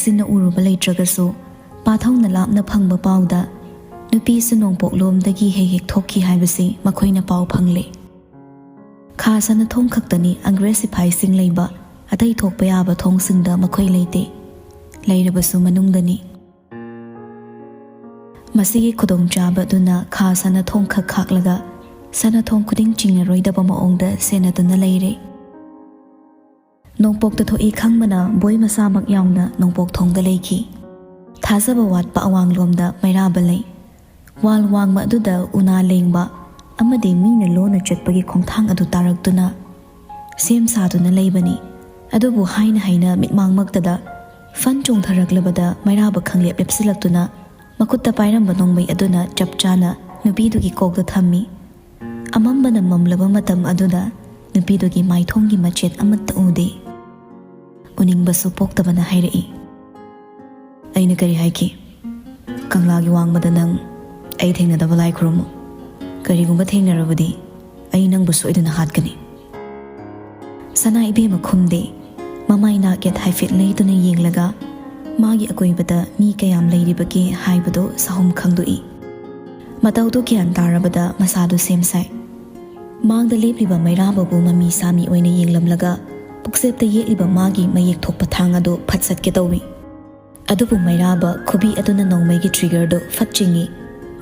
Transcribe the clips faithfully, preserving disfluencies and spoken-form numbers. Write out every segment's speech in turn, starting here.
ꯆꯦꯛꯁꯤꯟꯅ ꯎꯔꯨꯕ ꯂꯩꯇ꯭ꯔꯒꯁꯨ, ꯄꯥꯊꯧꯅ ꯂꯥꯞꯅ ꯐꯪꯕ ꯄꯥꯎꯗ ꯅꯨꯄꯤꯁꯨ ꯅꯣꯡꯄꯣꯛꯂꯣꯝꯗꯒꯤ ꯍꯦꯛ ꯍꯦꯛ ꯊꯣꯛꯈꯤ ꯍꯥꯏꯕꯁꯤ ꯃꯈꯣꯏꯅ ꯄꯥꯎ ꯐꯪꯂꯦ꯫ ꯈꯥ ꯁꯅꯥꯊꯣꯡ ꯈꯛꯇꯅꯤ ꯑꯪꯒ꯭ꯔꯦꯖ ꯁꯤꯐꯥꯏꯁꯤꯡ ꯂꯩꯕ, ꯑꯇꯩ ꯊꯣꯛꯄ ꯌꯥꯕ ꯊꯣꯡꯁꯤꯡꯗ ꯃꯈꯣꯏ ꯂꯩꯇꯦ꯫ ꯂꯩꯔꯕꯁꯨ ꯃꯅꯨꯡꯗꯅꯤ꯫ ꯃꯁꯤꯒꯤ ꯈꯨꯗꯣꯡꯆꯥꯕ ꯑꯗꯨꯅ ꯈꯥ ꯁꯅꯥꯊꯣꯡ ꯈꯛ ꯈꯥꯛꯂꯒ ꯁꯅꯥꯊꯣꯡ ꯈꯨꯗꯤꯡ ꯆꯤꯡꯅꯔꯣꯏꯗꯕ ꯃꯑꯣꯡꯗ ꯁꯦꯟꯅꯗꯨꯅ ꯂꯩꯔꯦ꯫ ꯅꯣꯡꯄꯣꯛꯇ ꯊꯣꯛꯏ ꯈꯪꯕꯅ ꯕꯣꯏ ꯃꯁꯥꯃꯛ ꯌꯥꯎꯅ ꯅꯣꯡꯄꯣꯛ ꯊꯣꯡꯗ ꯂꯩꯈꯤ꯫ ꯊꯥꯖꯕ ꯋꯥꯠꯄ ꯑꯋꯥꯡꯂꯣꯝꯗ ꯃꯩꯔꯥꯕ ꯂꯩ꯫ ꯋꯥꯜ ꯋꯥꯡꯃ ꯑꯗꯨꯗ ꯎꯅꯥ ꯂꯦꯡꯕ ꯑꯃꯗꯤ ꯃꯤꯅ ꯂꯣꯟꯅ ꯆꯠꯄꯒꯤ ꯈꯣꯡꯊꯥꯡ ꯑꯗꯨ ꯇꯥꯔꯛꯇꯨꯅ ꯁꯦꯝ ꯁꯥꯗꯨꯅ ꯂꯩꯕꯅꯤ꯫ ꯑꯗꯨꯕꯨ ꯍꯥꯏꯅ ꯍꯥꯏꯅ ꯃꯤꯠꯃꯥꯡꯃꯛꯇꯗ ꯐꯟ ꯆꯣꯡꯊꯔꯛꯂꯕꯗ ꯃꯩꯔꯥꯕ ꯈꯪꯂꯦꯞ ꯂꯦꯞꯁꯤꯜꯂꯛꯇꯨꯅ ꯃꯈꯨꯠꯇ ꯄꯥꯏꯔꯝꯕ ꯅꯣꯡꯃꯩ ꯑꯗꯨꯅ ꯆꯞ ꯆꯥꯅ ꯅꯨꯄꯤꯗꯨꯒꯤ ꯀꯣꯛꯇ ꯊꯝꯃꯤ꯫ ꯑꯃꯝꯕꯅ ꯃꯝꯂꯕ ꯃꯇꯝ ꯑꯗꯨꯗ ꯅꯨꯄꯤꯗꯨꯒꯤ ꯃꯥꯏꯊꯣꯡꯒꯤ ꯃꯆꯦꯠ ꯑꯃꯠꯇ ꯎꯗꯦ꯫ ꯎꯅꯤꯡꯕꯁꯨ ꯄꯣꯛꯇꯕꯅ ꯍꯥꯏꯔꯛꯏ, "ꯑꯩꯅ ꯀꯔꯤ ꯍꯥꯏꯈꯤ? ꯀꯪꯂꯥꯒꯤ ꯋꯥꯡꯃꯗ ꯅꯪ ꯑꯩ ꯊꯦꯡꯅꯗꯕ ꯂꯥꯏ ꯈꯨꯔꯨꯝꯃꯨ꯫ ꯀꯔꯤꯒꯨꯝꯕ ꯊꯦꯡꯅꯔꯕꯗꯤ ꯑꯩ ꯅꯪꯕꯨ ꯁꯣꯏꯗꯅ ꯍꯥꯠꯀꯅꯤ"꯫ ꯁꯅꯥ ꯏꯕꯦꯝꯃ ꯈꯨꯝꯗꯦ꯫ ꯃꯃꯥꯏ ꯅꯥꯛ ꯌꯦꯠ ꯍꯥꯏꯐꯦꯠ ꯂꯩꯗꯨꯅ ꯌꯦꯡꯂꯒ ꯃꯥꯒꯤ ꯑꯀꯣꯏꯕꯗ ꯃꯤ ꯀꯌꯥꯝ ꯂꯩꯔꯤꯕꯒꯦ ꯍꯥꯏꯕꯗꯨ ꯁꯍꯨꯝ ꯈꯪꯗꯣꯛꯏ꯫ ꯃꯇꯧꯗꯨ ꯒ꯭ꯌꯥꯟ ꯇꯥꯔꯕꯗ ꯃꯁꯥꯗꯨ ꯁꯦꯝ ꯁꯥꯏ꯫ ꯃꯥꯡꯗ ꯂꯦꯞꯂꯤꯕ ꯃꯩꯔꯥꯕꯕꯨ ꯃꯃꯤ ꯁꯥꯃꯤ ꯑꯣꯏꯅ ꯌꯦꯡꯂꯝꯂꯒ ꯄꯨꯛꯆꯦꯞꯇ ꯌꯦꯛꯂꯤꯕ ꯃꯥꯒꯤ ꯃꯌꯦꯛ ꯊꯣꯛꯄ ꯊꯥꯡ ꯑꯗꯨ ꯐꯠ ꯁꯠꯀꯦ ꯇꯧꯏ꯫ ꯑꯗꯨꯕꯨ ꯃꯩꯔꯥꯕ ꯈꯨꯕꯤ ꯑꯗꯨꯅ ꯅꯣꯡꯃꯩꯒꯤ ꯇ꯭ꯔꯤꯒꯔꯗꯨ ꯐꯠ ꯆꯤꯡꯏ꯫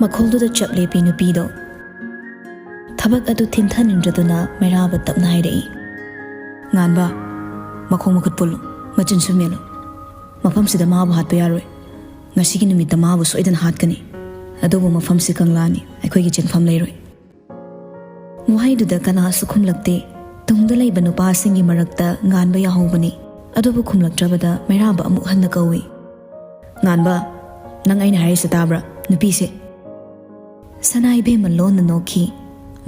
ꯃꯈꯣꯜꯗꯨꯗ ꯆꯞ ꯂꯦꯞꯄꯤ ꯅꯨꯄꯤꯗꯣ꯫ ꯊꯕꯛ ꯑꯗꯨ ꯊꯤꯟꯊꯅꯤꯡꯗ꯭ꯔꯗꯨꯅ ꯃꯩꯔꯥꯕ ꯇꯞꯅ ꯍꯥꯏꯔꯛꯏ, "ꯉꯥꯟꯕ, ꯃꯈꯣꯡ ꯃꯈꯨꯠ ꯄꯨꯜꯂꯨ, ꯃꯆꯤꯟꯁꯨ ꯃꯦꯜꯂꯨ꯫ ꯃꯐꯝꯁꯤꯗ ꯃꯥꯕꯨ ꯍꯥꯠꯄ ꯌꯥꯔꯣꯏ꯫ ꯉꯁꯤꯒꯤ ꯅꯨꯃꯤꯠꯇ ꯃꯥꯕꯨ ꯁꯣꯏꯗꯅ ꯍꯥꯠꯀꯅꯤ꯫ ꯑꯗꯨꯕꯨ ꯃꯐꯝꯁꯤ ꯀꯪꯂꯥꯅꯤ, ꯑꯩꯈꯣꯏꯒꯤ ꯆꯦꯟꯐꯝ ꯂꯩꯔꯣꯏ"꯫ ꯋꯥꯍꯩꯗꯨꯗ ꯀꯅꯥꯁꯨ ꯈꯨꯝꯂꯛꯇꯦ꯫ ꯇꯨꯡꯗ ꯂꯩꯕ ꯅꯨꯄꯥꯁꯤꯡꯒꯤ ꯃꯔꯛꯇ ꯉꯥꯟꯕ ꯌꯥꯍꯧꯕꯅꯤ꯫ ꯑꯗꯨꯕꯨ ꯈꯨꯝꯂꯛꯇ꯭ꯔꯕꯗ ꯃꯩꯔꯥꯕ ꯑꯃꯨꯛ ꯍꯟꯅ ꯀꯧꯏ, "ꯉꯥꯟꯕ, ꯅꯪ ꯑꯩꯅ ꯍꯥꯏꯔꯤꯁꯦ ꯇꯥꯕ꯭ꯔꯥ? ꯅꯨꯄꯤꯁꯦ"꯫ ꯁꯅꯥ ꯏꯕꯦꯝꯃ ꯂꯣꯟꯅ ꯅꯣꯛꯈꯤ꯫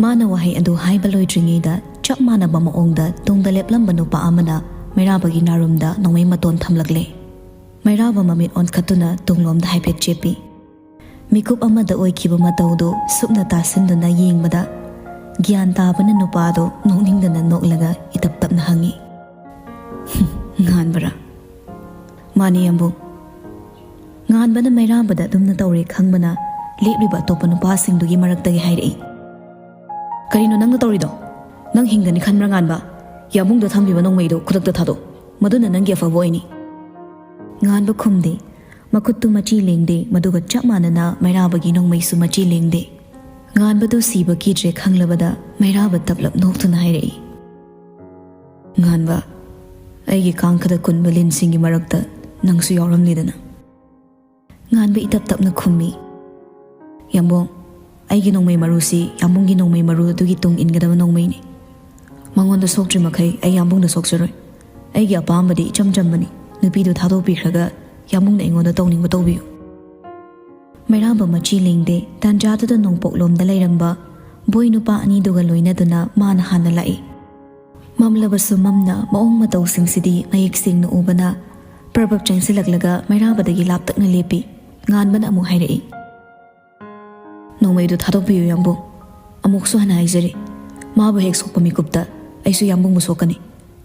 ꯃꯥꯅ ꯋꯥꯍꯩ ꯑꯗꯨ ꯍꯥꯏꯕ ꯂꯣꯏꯗ꯭ꯔꯤꯉꯩꯗ ꯆꯞ ꯃꯥꯟꯅꯕ ꯃꯑꯣꯡꯗ ꯇꯨꯡꯗ ꯂꯦꯞꯂꯝꯕ ꯅꯨꯄꯥ ꯑꯃꯅ ꯃꯩꯔꯥꯕꯒꯤ ꯅꯥꯔꯨꯝꯗ ꯅꯣꯡꯃꯩ ꯃꯇꯣꯟ ꯊꯝꯂꯛꯂꯦ꯫ ꯃꯩꯔꯥꯕ ꯃꯃꯤꯠ ꯑꯣꯟꯈꯠꯇꯨꯅ ꯇꯨꯡꯂꯣꯝꯗ ꯍꯥꯏꯐꯦꯠ ꯆꯦꯞꯄꯤ꯫ ꯃꯤꯀꯨꯞ ꯑꯃꯗ ꯑꯣꯏꯈꯤꯕ ꯃꯇꯧꯗꯨ ꯁꯨꯞꯅ ꯇꯥꯁꯤꯟꯗꯨꯅ ꯌꯦꯡꯕꯗ, ꯒ꯭ꯌꯥꯟ ꯇꯥꯕꯅ ꯅꯨꯄꯥꯗꯨ ꯅꯣꯛꯅꯤꯡꯗꯅ ꯅꯣꯛꯂꯒ ꯏꯇꯞ ꯇꯞꯅ ꯍꯪꯉꯤ, "ꯉꯥꯟꯕꯔꯥ?" ꯃꯥꯅꯤ, ꯌꯥꯝꯕꯨꯡ꯫ ꯉꯥꯟꯕꯅ ꯃꯩꯔꯥꯕꯗ ꯑꯗꯨꯝꯅ ꯇꯧꯔꯦ ꯈꯪꯕꯅ, ꯂꯦꯞꯂꯤꯕ ꯑꯇꯣꯞꯄ ꯅꯨꯄꯥꯁꯤꯡꯗꯨꯒꯤ ꯃꯔꯛꯇꯒꯤ ꯍꯥꯏꯔꯛꯏ, "ꯀꯔꯤꯅꯣ ꯅꯪꯅ ꯇꯧꯔꯤꯗꯣ? ꯅꯪ ꯍꯤꯡꯒꯅꯤ ꯈꯟꯕ꯭ꯔꯥ, ꯉꯥꯟꯕ? ꯌꯥꯝꯕꯨꯡꯗ ꯊꯝꯂꯤꯕ ꯅꯣꯡꯃꯩꯗꯣ ꯈꯨꯗꯛꯇ ꯊꯥꯗꯣꯛ꯫ ꯃꯗꯨꯅ ꯅꯪꯒꯤ ꯑꯐꯕ ꯑꯣꯏꯅꯤ꯫" ꯉꯥꯟꯕ ꯈꯨꯝꯗꯦ꯫ ꯃꯈꯨꯠꯇꯨ ꯃꯆꯤ ꯂꯦꯡꯗꯦ, ꯃꯗꯨꯒ ꯆꯞ ꯃꯥꯟꯅꯅ ꯃꯩꯔꯥꯕꯒꯤ ꯅꯣꯡꯃꯩꯁꯨ ꯃꯆꯤ ꯂꯦꯡꯗꯦ꯫ ꯉꯥꯟꯕꯗꯨ ꯁꯤꯕ ꯀꯤꯗ꯭ꯔꯦ ꯈꯪꯂꯕꯗ ꯃꯩꯔꯥꯕ ꯇꯞꯂꯞ ꯅꯣꯛꯇꯨꯅ ꯍꯥꯏꯔꯛꯏ, "ꯉꯥꯟꯕ, ꯑꯩꯒꯤ ꯀꯥꯡꯈꯗ ꯀꯨꯟꯕ ꯂꯤꯟꯁꯤꯡꯒꯤ ꯃꯔꯛꯇ ꯅꯪꯁꯨ ꯌꯥꯎꯔꯝꯂꯤꯗꯅ?" ꯉꯥꯟꯕ ꯏꯇꯞ ꯇꯞꯅ ꯈꯨꯝꯃꯤ, "ꯌꯥꯝꯕꯨꯡ, ꯑꯩꯒꯤ ꯅꯣꯡꯃꯩ ꯃꯔꯨꯁꯤ ꯌꯥꯝꯕꯨꯡꯒꯤ ꯅꯣꯡꯃꯩ ꯃꯔꯨ ꯑꯗꯨꯒꯤ ꯇꯨꯡ ꯏꯟꯒꯗꯕ ꯅꯣꯡꯃꯩꯅꯤ꯫ ꯃꯉꯣꯟꯗ ꯁꯣꯛꯇ꯭ꯔꯤ ꯃꯈꯩ ꯑꯩ ꯌꯥꯝꯕꯨꯡꯗ ꯁꯣꯛꯆꯔꯣꯏ꯫ ꯑꯩꯒꯤ ꯑꯄꯥꯝꯕꯗꯤ ꯏꯆꯝ ꯆꯝꯕꯅꯤ, ꯅꯨꯄꯤꯗꯨ ꯊꯥꯗꯣꯛꯄꯤꯈ꯭ꯔꯒ ꯌꯥꯝꯕꯨꯡꯅ ꯑꯩꯉꯣꯟꯗ ꯇꯧꯅꯤꯡꯕ ꯇꯧꯕꯤꯌꯨ꯫" ꯃꯩꯔꯥꯕ ꯃꯆꯤ ꯂꯦꯡꯗꯦ꯫ ꯇꯥꯟꯖꯥꯗꯨꯗ ꯅꯣꯡꯄꯣꯛꯂꯣꯝꯗ ꯂꯩꯔꯝꯕ ꯕꯣꯏ ꯅꯨꯄꯥ ꯑꯅꯤꯗꯨꯒ ꯂꯣꯏꯅꯗꯨꯅ ꯃꯥꯅ ꯍꯥꯟꯅ ꯂꯥꯛꯏ꯫ ꯃꯝꯂꯕꯁꯨ ꯃꯝꯅ ꯃꯑꯣꯡ ꯃꯇꯧꯁꯤꯡꯁꯤꯗꯤ ꯃꯌꯦꯛ ꯁꯦꯡꯅ ꯎꯕꯅ ꯄ꯭ꯔꯕꯞ ꯆꯪꯁꯤꯜꯂꯛꯂꯒ ꯃꯩꯔꯥꯕꯗꯒꯤ ꯂꯥꯞꯇꯛꯅ ꯂꯦꯞꯄꯤ꯫ ꯉꯥꯟꯕꯅ ꯑꯃꯨꯛ ꯍꯥꯏꯔꯛꯏ, "ꯅꯣꯡꯃꯩꯗꯨ ꯊꯥꯗꯣꯛꯄꯤꯌꯨ ꯌꯥꯝꯕꯨꯡ꯫ ꯑꯃꯨꯛꯁꯨ ꯍꯟꯅ ꯍꯥꯏꯖꯔꯤ, ꯃꯥꯕꯨ ꯍꯦꯛ ꯁꯣꯛꯄ ꯃꯤꯀꯨꯞꯇ ꯑꯩꯁꯨ ꯌꯥꯝꯕꯨꯡꯕꯨ ꯁꯣꯛꯀꯅꯤ꯫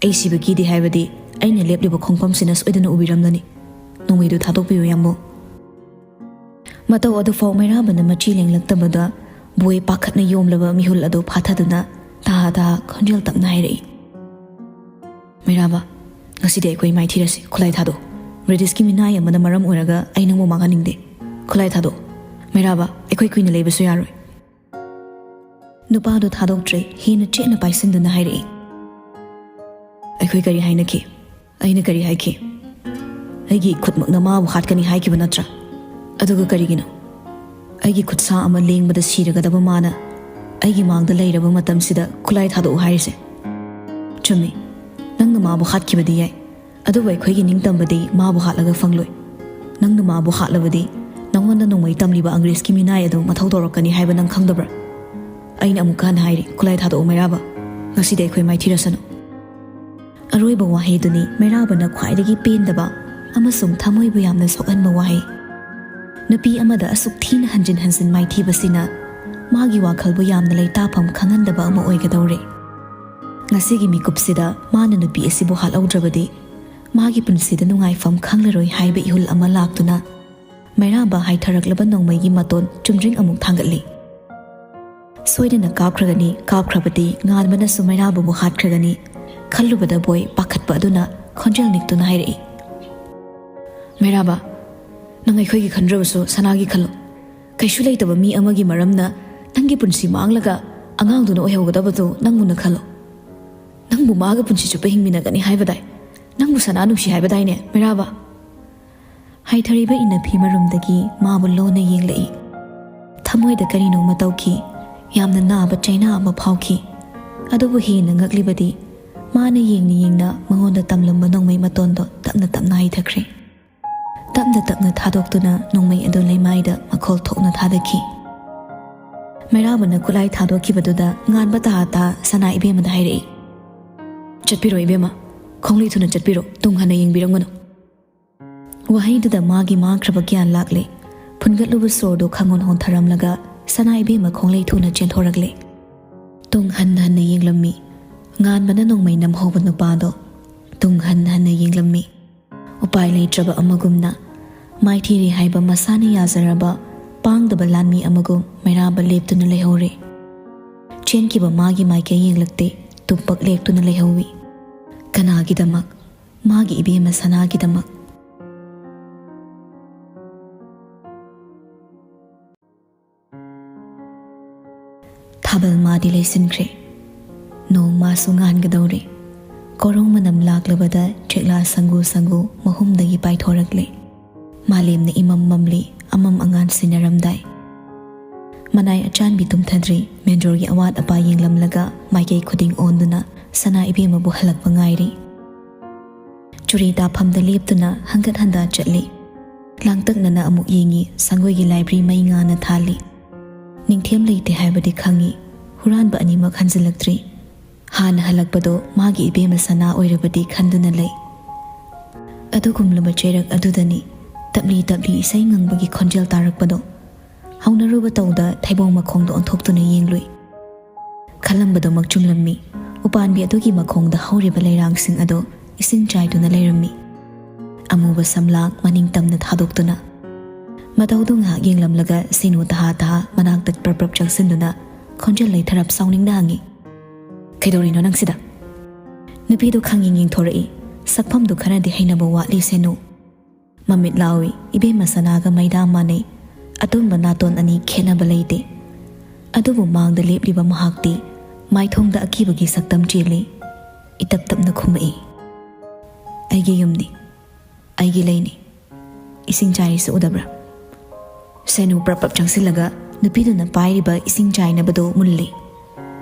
ꯑꯩ ꯁꯤꯕ ꯀꯤꯗꯦ ꯍꯥꯏꯕꯗꯤ ꯑꯩꯅ ꯂꯦꯞꯂꯤꯕ ꯈꯣꯡꯐꯝꯁꯤꯅ ꯁꯣꯏꯗꯅ ꯎꯕꯤꯔꯝꯂꯅꯤ꯫ ꯅꯣꯡꯃꯩꯗꯨ ꯊꯥꯗꯣꯛꯄꯤꯌꯨ ꯌꯥꯝꯕꯨꯡ꯫" ꯃꯇꯧ ꯑꯗꯨꯐꯥꯎ ꯃꯩꯔꯥꯕꯅ ꯃꯆꯤ ꯂꯦꯡꯂꯛꯇꯕꯗ ꯕꯣꯏ ꯄꯥꯈꯠꯅ ꯌꯣꯝꯂꯕ ꯃꯤꯍꯨꯜ ꯑꯗꯨ ꯐꯥꯊꯗꯨꯅ ꯇꯍꯥ ꯇꯍꯥ ꯈꯣꯟꯖꯦꯜ ꯇꯞꯅ ꯍꯥꯏꯔꯛꯏ, "ꯃꯩꯔꯥꯕ, ꯉꯁꯤꯗꯤ ꯑꯩꯈꯣꯏ ꯃꯥꯏꯊꯤꯔꯁꯤ꯫ ꯈꯨꯠꯂꯥꯏ ꯊꯥꯗꯣꯛ꯫ ꯔꯦꯗꯤꯁꯀꯤ ꯃꯤꯅꯥꯏ ꯑꯃꯅ ꯃꯔꯝ ꯑꯣꯏꯔꯒ ꯑꯩ ꯅꯪꯕꯨ ꯃꯥꯡꯍꯟꯅꯤꯡꯗꯦ꯫ ꯈꯨꯠꯂꯥꯏ ꯊꯥꯗꯣꯛ꯫ ꯃꯩꯔꯥꯕ, ꯑꯩꯈꯣꯏ ꯀꯨꯏꯅ ꯂꯩꯕꯁꯨ ꯌꯥꯔꯣꯏ꯫" ꯅꯨꯄꯥꯗꯨ ꯊꯥꯗꯣꯛꯇ꯭ꯔꯦ꯫ ꯍꯦꯟꯅ ꯆꯦꯠꯅ ꯄꯥꯏꯁꯤꯟꯗꯨꯅ ꯍꯥꯏꯔꯛꯏ, "ꯑꯩꯈꯣꯏ ꯀꯔꯤ ꯍꯥꯏꯅꯈꯤ? ꯑꯩꯅ ꯀꯔꯤ ꯍꯥꯏꯈꯤ? ꯑꯩꯒꯤ ꯈꯨꯠꯃꯛꯅ ꯃꯥꯕꯨ ꯍꯥꯠꯀꯅꯤ ꯍꯥꯏꯈꯤꯕ ꯅꯠꯇ꯭ꯔꯥ? ꯑꯗꯨꯒ ꯀꯔꯤꯒꯤꯅꯣ ꯑꯩꯒꯤ ꯈꯨꯠꯁꯥ ꯑꯃ ꯂꯦꯡꯕꯗ ꯁꯤꯔꯒꯗꯕ ꯃꯥꯅ ꯑꯩꯒꯤ ꯃꯥꯡꯗ ꯂꯩꯔꯕ ꯃꯇꯝꯁꯤꯗ ꯈꯨꯠꯂꯥꯏ ꯊꯥꯗꯣꯛꯎ ꯍꯥꯏꯔꯤꯁꯦ? ꯆꯨꯝꯃꯤ, ꯅꯪꯅ ꯃꯥꯕꯨ ꯍꯥꯠꯈꯤꯕꯗꯤ ꯌꯥꯏ, ꯑꯗꯨꯕꯨ ꯑꯩꯈꯣꯏꯒꯤ ꯅꯤꯡꯇꯝꯕꯗꯤ ꯃꯥꯕꯨ ꯍꯥꯠꯂꯒ ꯐꯪꯂꯣꯏ꯫ ꯅꯪꯅ ꯃꯥꯕꯨ ꯍꯥꯠꯂꯕꯗꯤ ꯅꯪꯉꯣꯟꯗ ꯅꯣꯡꯃꯩ ꯇꯝꯂꯤꯕ ꯑꯪꯒ꯭ꯔꯦꯖꯀꯤ ꯃꯤꯅꯥꯏ ꯑꯗꯨ ꯃꯊꯧ ꯇꯧꯔꯛꯀꯅꯤ ꯍꯥꯏꯕ ꯅꯪ ꯈꯪꯗꯕ꯭ꯔꯥ? ꯑꯩꯅ ꯑꯃꯨꯛꯀ ꯍꯟꯅ ꯍꯥꯏꯔꯤ, ꯈꯨꯠꯂꯥꯏ ꯊꯥꯗꯣꯛꯎ ꯃꯩꯔꯥꯕ꯫ ꯉꯁꯤꯗꯤ ꯑꯩꯈꯣꯏ ꯃꯥꯏꯊꯤꯔꯁꯅꯨ꯫" ꯑꯔꯣꯏꯕ ꯋꯥꯍꯩꯗꯨꯅꯤ ꯃꯩꯔꯥꯕꯅ ꯈ꯭ꯋꯥꯏꯗꯒꯤ ꯄꯦꯟꯗꯕ ꯑꯃꯁꯨꯡ ꯊꯃꯣꯏꯕꯨ ꯌꯥꯝꯅ ꯁꯣꯛꯍꯟꯕ ꯋꯥꯍꯩ꯫ ꯅꯨꯄꯤ ꯑꯃꯗ ꯑꯁꯨꯛ ꯊꯤꯅ ꯍꯟꯖꯤꯟ ꯍꯟꯖꯤꯟ ꯃꯥꯏꯊꯤꯕꯁꯤꯅ ꯃꯥꯒꯤ ꯋꯥꯈꯜꯕꯨ ꯌꯥꯝꯅ ꯂꯩꯇꯥꯐꯝ ꯈꯪꯍꯟꯗꯕ ꯑꯃ ꯑꯣꯏꯒꯗꯧꯔꯦ꯫ ꯉꯁꯤꯒꯤ ꯃꯤꯀꯨꯞꯁꯤꯗ ꯃꯥꯅ ꯅꯨꯄꯤ ꯑꯁꯤꯕꯨ ꯍꯥꯠꯍꯧꯗ꯭ꯔꯕꯗꯤ ꯃꯥꯒꯤ ꯄꯨꯟꯁꯤꯗ ꯅꯨꯡꯉꯥꯏꯐꯝ ꯈꯪꯂꯔꯣꯏ ꯍꯥꯏꯕ ꯏꯍꯨꯜ ꯑꯃ ꯂꯥꯛꯇꯨꯅ ꯃꯩꯔꯥꯕ ꯍꯥꯏꯊꯔꯛꯂꯕ ꯅꯣꯡꯃꯩꯒꯤ ꯃꯇꯣꯟ ꯆꯨꯝꯗ꯭ꯔꯤꯡ ꯑꯃꯨꯛ ꯊꯥꯡꯒꯠꯂꯤ꯫ ꯁꯣꯏꯗꯅ ꯀꯥꯞꯈ꯭ꯔꯒꯅꯤ, ꯀꯥꯞꯈ꯭ꯔꯕꯗꯤ ꯉꯥꯟꯕꯅꯁꯨ ꯃꯩꯔꯥꯕꯕꯨ ꯍꯥꯠꯈ꯭ꯔꯒꯅꯤ ꯈꯜꯂꯨꯕꯗ ꯕꯣꯏ ꯄꯥꯈꯠꯄ ꯑꯗꯨꯅ ꯈꯣꯟꯖꯦꯜ ꯅꯤꯛꯇꯨꯅ ꯍꯥꯏꯔꯛꯏ, "ꯃꯩꯔꯥꯕ, ꯅꯪ ꯑꯩꯈꯣꯏꯒꯤ ꯈꯟꯗ꯭ꯔꯕꯁꯨ ꯁꯅꯥꯒꯤ ꯈꯜꯂꯨ꯫ ꯀꯩꯁꯨ ꯂꯩꯇꯕ ꯃꯤ ꯑꯃꯒꯤ ꯃꯔꯝꯅ ꯅꯪꯒꯤ ꯄꯨꯟꯁꯤ ꯃꯥꯡꯂꯒ ꯑꯉꯥꯡꯗꯨꯅ ꯑꯣꯏꯍꯧꯒꯗꯕꯗꯨ ꯅꯪ ꯃꯨꯟꯅ ꯈꯜꯂꯨ꯫ ꯅꯪꯕꯨ ꯃꯥꯒ ꯄꯨꯟꯁꯤ ꯆꯨꯞꯄ ꯍꯤꯡꯃꯤꯟꯅꯒꯅꯤ ꯍꯥꯏꯕꯗꯥꯏ? ꯅꯪꯕꯨ ꯁꯅꯥ ꯅꯨꯡꯁꯤ ꯍꯥꯏꯕꯗꯥꯏꯅꯦ, ꯃꯩꯔꯥꯕ?" ꯍꯥꯏꯊꯔꯤꯕ ꯏꯅꯐꯤ ꯃꯔꯨꯝꯗꯒꯤ ꯃꯥꯕꯨ ꯂꯣꯟꯅ ꯌꯦꯡꯂꯛꯏ꯫ ꯊꯃꯣꯏꯗ ꯀꯔꯤꯅꯣꯃ ꯇꯧꯈꯤ꯫ ꯌꯥꯝꯅ ꯅꯥꯕ ꯆꯩꯅꯥ ꯑꯃ ꯐꯥꯎꯈꯤ꯫ ꯑꯗꯨꯕꯨ ꯍꯦꯟꯅ ꯉꯛꯂꯤꯕꯗꯤ ꯃꯥꯅ ꯌꯦꯡꯅ ꯌꯦꯡꯅ ꯃꯉꯣꯟꯗ ꯇꯝꯂꯝꯕ ꯅꯣꯡꯃꯩ ꯃꯇꯣꯟꯗꯣ ꯇꯞꯅ ꯇꯞꯅ ꯍꯩꯊꯈ꯭ꯔꯦ꯫ ꯇꯞꯅ ꯇꯞꯅ ꯊꯥꯗꯣꯛꯇꯨꯅ ꯅꯣꯡꯃꯩ ꯑꯗꯨ ꯂꯩꯃꯥꯏꯗ ꯃꯈꯣꯜ ꯊꯣꯛꯅ ꯊꯥꯗꯈꯤ꯫ ꯃꯩꯔꯥꯕꯅ ꯈꯨꯠꯂꯥꯏ ꯊꯥꯗꯣꯛꯈꯤꯕꯗꯨꯗ ꯉꯥꯟꯕ ꯇꯥ ꯇꯥ ꯁꯅꯥ ꯏꯕꯦꯝꯃꯗ ꯍꯥꯏꯔꯛꯏ, "ꯆꯠꯄꯤꯔꯣ ꯏꯕꯦꯝꯃ, ꯈꯣꯡꯂꯩ ꯊꯨꯅ ꯆꯠꯄꯤꯔꯣ, ꯇꯨꯡ ꯍꯟꯅ ꯌꯦꯡꯕꯤꯔꯝꯒꯅꯨ"꯫ ꯋꯥꯍꯩꯗꯨꯗ ꯃꯥꯒꯤ ꯃꯥꯡꯈ꯭ꯔꯕ ꯒ꯭ꯌꯥꯟ ꯂꯥꯛꯂꯦ꯫ ꯐꯨꯟꯒꯠꯂꯨꯕ ꯁꯣꯔꯗꯨ ꯈꯪꯍꯣꯟ ꯍꯣꯟꯊꯔꯝꯂꯒ ꯁꯅꯥ ꯏꯕꯦꯝꯃ ꯈꯣꯡꯂꯩ ꯊꯨꯅ ꯆꯦꯟꯊꯣꯔꯛꯂꯦ꯫ ꯇꯨꯡ ꯍꯟ ꯍꯟꯅ ꯌꯦꯡꯂꯝꯃꯤ꯫ ꯉꯥꯟꯕꯅ ꯅꯣꯡꯃꯩ ꯅꯝꯍꯧꯕ ꯅꯨꯄꯥꯗꯣ ꯇꯨꯡ ꯍꯟ ꯍꯟꯅ ꯌꯦꯡꯂꯝꯃꯤ꯫ ꯎꯄꯥꯏ ꯂꯩꯇ꯭ꯔꯕ ꯑꯃꯒꯨꯝꯅ ꯃꯥꯏꯊꯤꯔꯦ ꯍꯥꯏꯕ ꯃꯁꯥꯅ ꯌꯥꯖꯔꯕ ꯄꯥꯡꯗꯕ ꯂꯥꯟꯃꯤ ꯑꯃꯒꯨꯝ ꯃꯩꯔꯥꯕ ꯂꯦꯞꯇꯨꯅ ꯂꯩꯍꯧꯔꯦ꯫ ꯆꯦꯟꯈꯤꯕ ꯃꯥꯒꯤ ꯃꯥꯏꯀꯩ ꯌꯦꯡꯂꯛꯇꯦ, ꯇꯨꯝꯄꯛ ꯂꯦꯛꯇꯨꯅ ꯂꯩꯍꯧꯏ꯫ ꯀꯅꯥꯒꯤꯗꯃꯛ? ꯃꯥꯒꯤ ꯏꯕꯦꯝꯃ ꯁꯅꯥꯒꯤꯗꯃꯛ꯫ ꯊꯥꯕꯜ ꯃꯥꯗꯤ ꯂꯩꯁꯤꯟꯈ꯭ꯔꯦ꯫ ꯅꯣꯡ ꯃꯥꯁꯨ ꯉꯥꯟꯒꯗꯧꯔꯦ꯫ ꯀꯣꯔꯣꯡ ꯃꯅꯝ ꯂꯥꯛꯂꯕꯗ ꯆꯦꯛꯂꯥ ꯁꯪꯒꯨ ꯁꯪꯒꯨ ꯃꯍꯨꯝꯗꯒꯤ ꯄꯥꯏꯊꯣꯔꯛꯂꯦ꯫ ꯃꯥꯂꯦꯝꯅ ꯏꯃꯝ ꯃꯝꯂꯤ, ꯑꯃꯝ ꯑꯉꯥꯟ ꯁꯤꯟꯅꯔꯝꯗꯥꯏ꯫ ꯃꯅꯥꯏ ꯑꯆꯥꯟꯕꯤ ꯇꯨꯝꯊꯗ꯭ꯔꯤ, ꯃꯦꯟꯖꯣꯔꯒꯤ ꯑꯋꯥꯠ ꯑꯄꯥ ꯌꯦꯡꯂꯝꯂꯒ ꯃꯥꯏꯀꯩ ꯈꯨꯗꯤꯡ ꯑꯣꯟꯗꯨꯅ ꯁꯅꯥ ꯏꯕꯦꯝꯃꯕꯨ ꯍꯜꯂꯛꯄ ꯉꯥꯏꯔꯤ꯫ ꯆꯨꯔꯤ ꯇꯥꯐꯝꯗ ꯂꯦꯞꯇꯨꯅ ꯍꯪꯒꯠ ꯍꯟꯗꯥ ꯆꯠꯂꯤ꯫ ꯂꯥꯡꯇꯛꯅꯅ ꯑꯃꯨꯛ ꯌꯦꯡꯉꯤ, ꯁꯪꯒꯣꯏꯒꯤ ꯂꯥꯏꯕ꯭ꯔꯤ ꯃꯩ ꯉꯥꯅ ꯊꯥꯜꯂꯤ꯫ ꯅꯤꯡꯊꯦꯝ ꯂꯩꯇꯦ ꯍꯥꯏꯕꯗꯤ ꯈꯪꯉꯤ, ꯍꯨꯔꯥꯟꯕ ꯑꯅꯤꯃꯛ ꯍꯟꯖꯤꯜꯂꯛꯇ꯭ꯔꯤ꯫ ꯍꯥꯟꯅ ꯍꯜꯂꯛꯄꯗꯣ ꯃꯥꯒꯤ ꯏꯕꯦꯝꯃ ꯁꯅꯥ ꯑꯣꯏꯔꯕꯗꯤ ꯈꯟꯗꯨꯅ ꯂꯩ꯫ ꯑꯗꯨꯒꯨꯝꯂꯕ ꯆꯩꯔꯛ ꯑꯗꯨꯗꯅꯤ ꯇꯞꯂꯤ ꯇꯞꯂꯤ ꯏꯁꯩ ꯉꯪꯕꯒꯤ ꯈꯣꯟꯖꯦꯜ ꯇꯥꯔꯛꯄꯗꯣ꯫ ꯍꯧꯅꯔꯨꯕ ꯇꯧꯗ ꯊꯩꯕꯣꯡ ꯃꯈꯣꯡꯗ ꯑꯣꯟꯊꯣꯛꯇꯨꯅ ꯌꯦꯡꯂꯨꯏ꯫ ꯈꯜꯂꯝꯕꯗꯨꯃꯛ ꯆꯨꯝꯂꯝꯃꯤ꯫ ꯎꯄꯥꯟꯕꯤ ꯑꯗꯨꯒꯤ ꯃꯈꯣꯡꯗ ꯍꯧꯔꯤꯕ ꯂꯩꯔꯥꯡꯁꯤꯡ ꯑꯗꯨ ꯏꯁꯤꯡ ꯆꯥꯏꯗꯨꯅ ꯂꯩꯔꯝꯃꯤ꯫ ꯑꯃꯨꯕ ꯁꯝꯂꯥꯡ ꯃꯅꯤꯡ ꯇꯝꯅ ꯊꯥꯗꯣꯛꯇꯨꯅ꯫ ꯃꯇꯧꯗꯨ ꯉꯥꯏꯍꯥꯛ ꯌꯦꯡꯂꯝꯂꯒ ꯁꯦꯅꯨ ꯇꯍꯥ ꯇꯍꯥ ꯃꯅꯥꯛꯇ ꯄ꯭ꯔꯞ ꯄ꯭ꯔꯞ ꯆꯪꯁꯤꯟꯗꯨꯅ ꯈꯣꯟꯖꯦꯜ ꯂꯩꯊꯔꯞ ꯁꯥꯎꯅꯤꯡꯅ ꯍꯪꯉꯤ, "ꯀꯩꯗꯧꯔꯤꯅꯣ ꯅꯪꯁꯤꯗ?" ꯅꯨꯄꯤꯗꯨ ꯈꯪꯌꯦꯡ ꯌꯦꯡꯊꯣꯔꯛꯏ꯫ ꯁꯛꯐꯝꯗꯨ ꯈꯔꯗꯤ ꯍꯩꯅꯕ ꯋꯥꯠꯂꯤ ꯁꯦꯅꯨ꯫ ꯃꯃꯤꯠ ꯂꯥꯎꯏ, ꯏꯕꯦꯝꯃ ꯁꯅꯥꯒ ꯃꯩꯗꯥ ꯃꯥꯟꯅꯩ꯫ ꯑꯗꯨꯝꯕ ꯅꯥꯇꯣꯟ ꯑꯅꯤ ꯈꯦꯠꯅꯕ ꯂꯩꯇꯦ꯫ ꯑꯗꯨꯕꯨ ꯃꯥꯡꯗ ꯂꯦꯞꯂꯤꯕ ꯃꯍꯥꯛꯇꯤ ꯃꯥꯏꯊꯣꯡꯗ ꯑꯀꯤꯕꯒꯤ ꯁꯛꯇꯝ ꯆꯦꯜꯂꯤ꯫ ꯏꯇꯞ ꯇꯞꯅ ꯈꯨꯝꯃꯛꯏ, "ꯑꯩꯒꯤ ꯌꯨꯝꯅꯤ, ꯑꯩꯒꯤ ꯂꯩꯅꯤ꯫ ꯏꯁꯤꯡ ꯆꯥꯏꯔꯤꯁꯤ ꯎꯗꯕ꯭ꯔꯥ?" ꯁꯦꯅꯨ ꯄ꯭ꯔꯞ ꯄ꯭ꯔꯞ ꯆꯪꯁꯤꯜꯂꯒ ꯅꯨꯄꯤꯗꯨꯅ ꯄꯥꯏꯔꯤꯕ ꯏꯁꯤꯡ ꯆꯥꯏꯅꯕꯗꯨ ꯃꯨꯜꯂꯤ꯫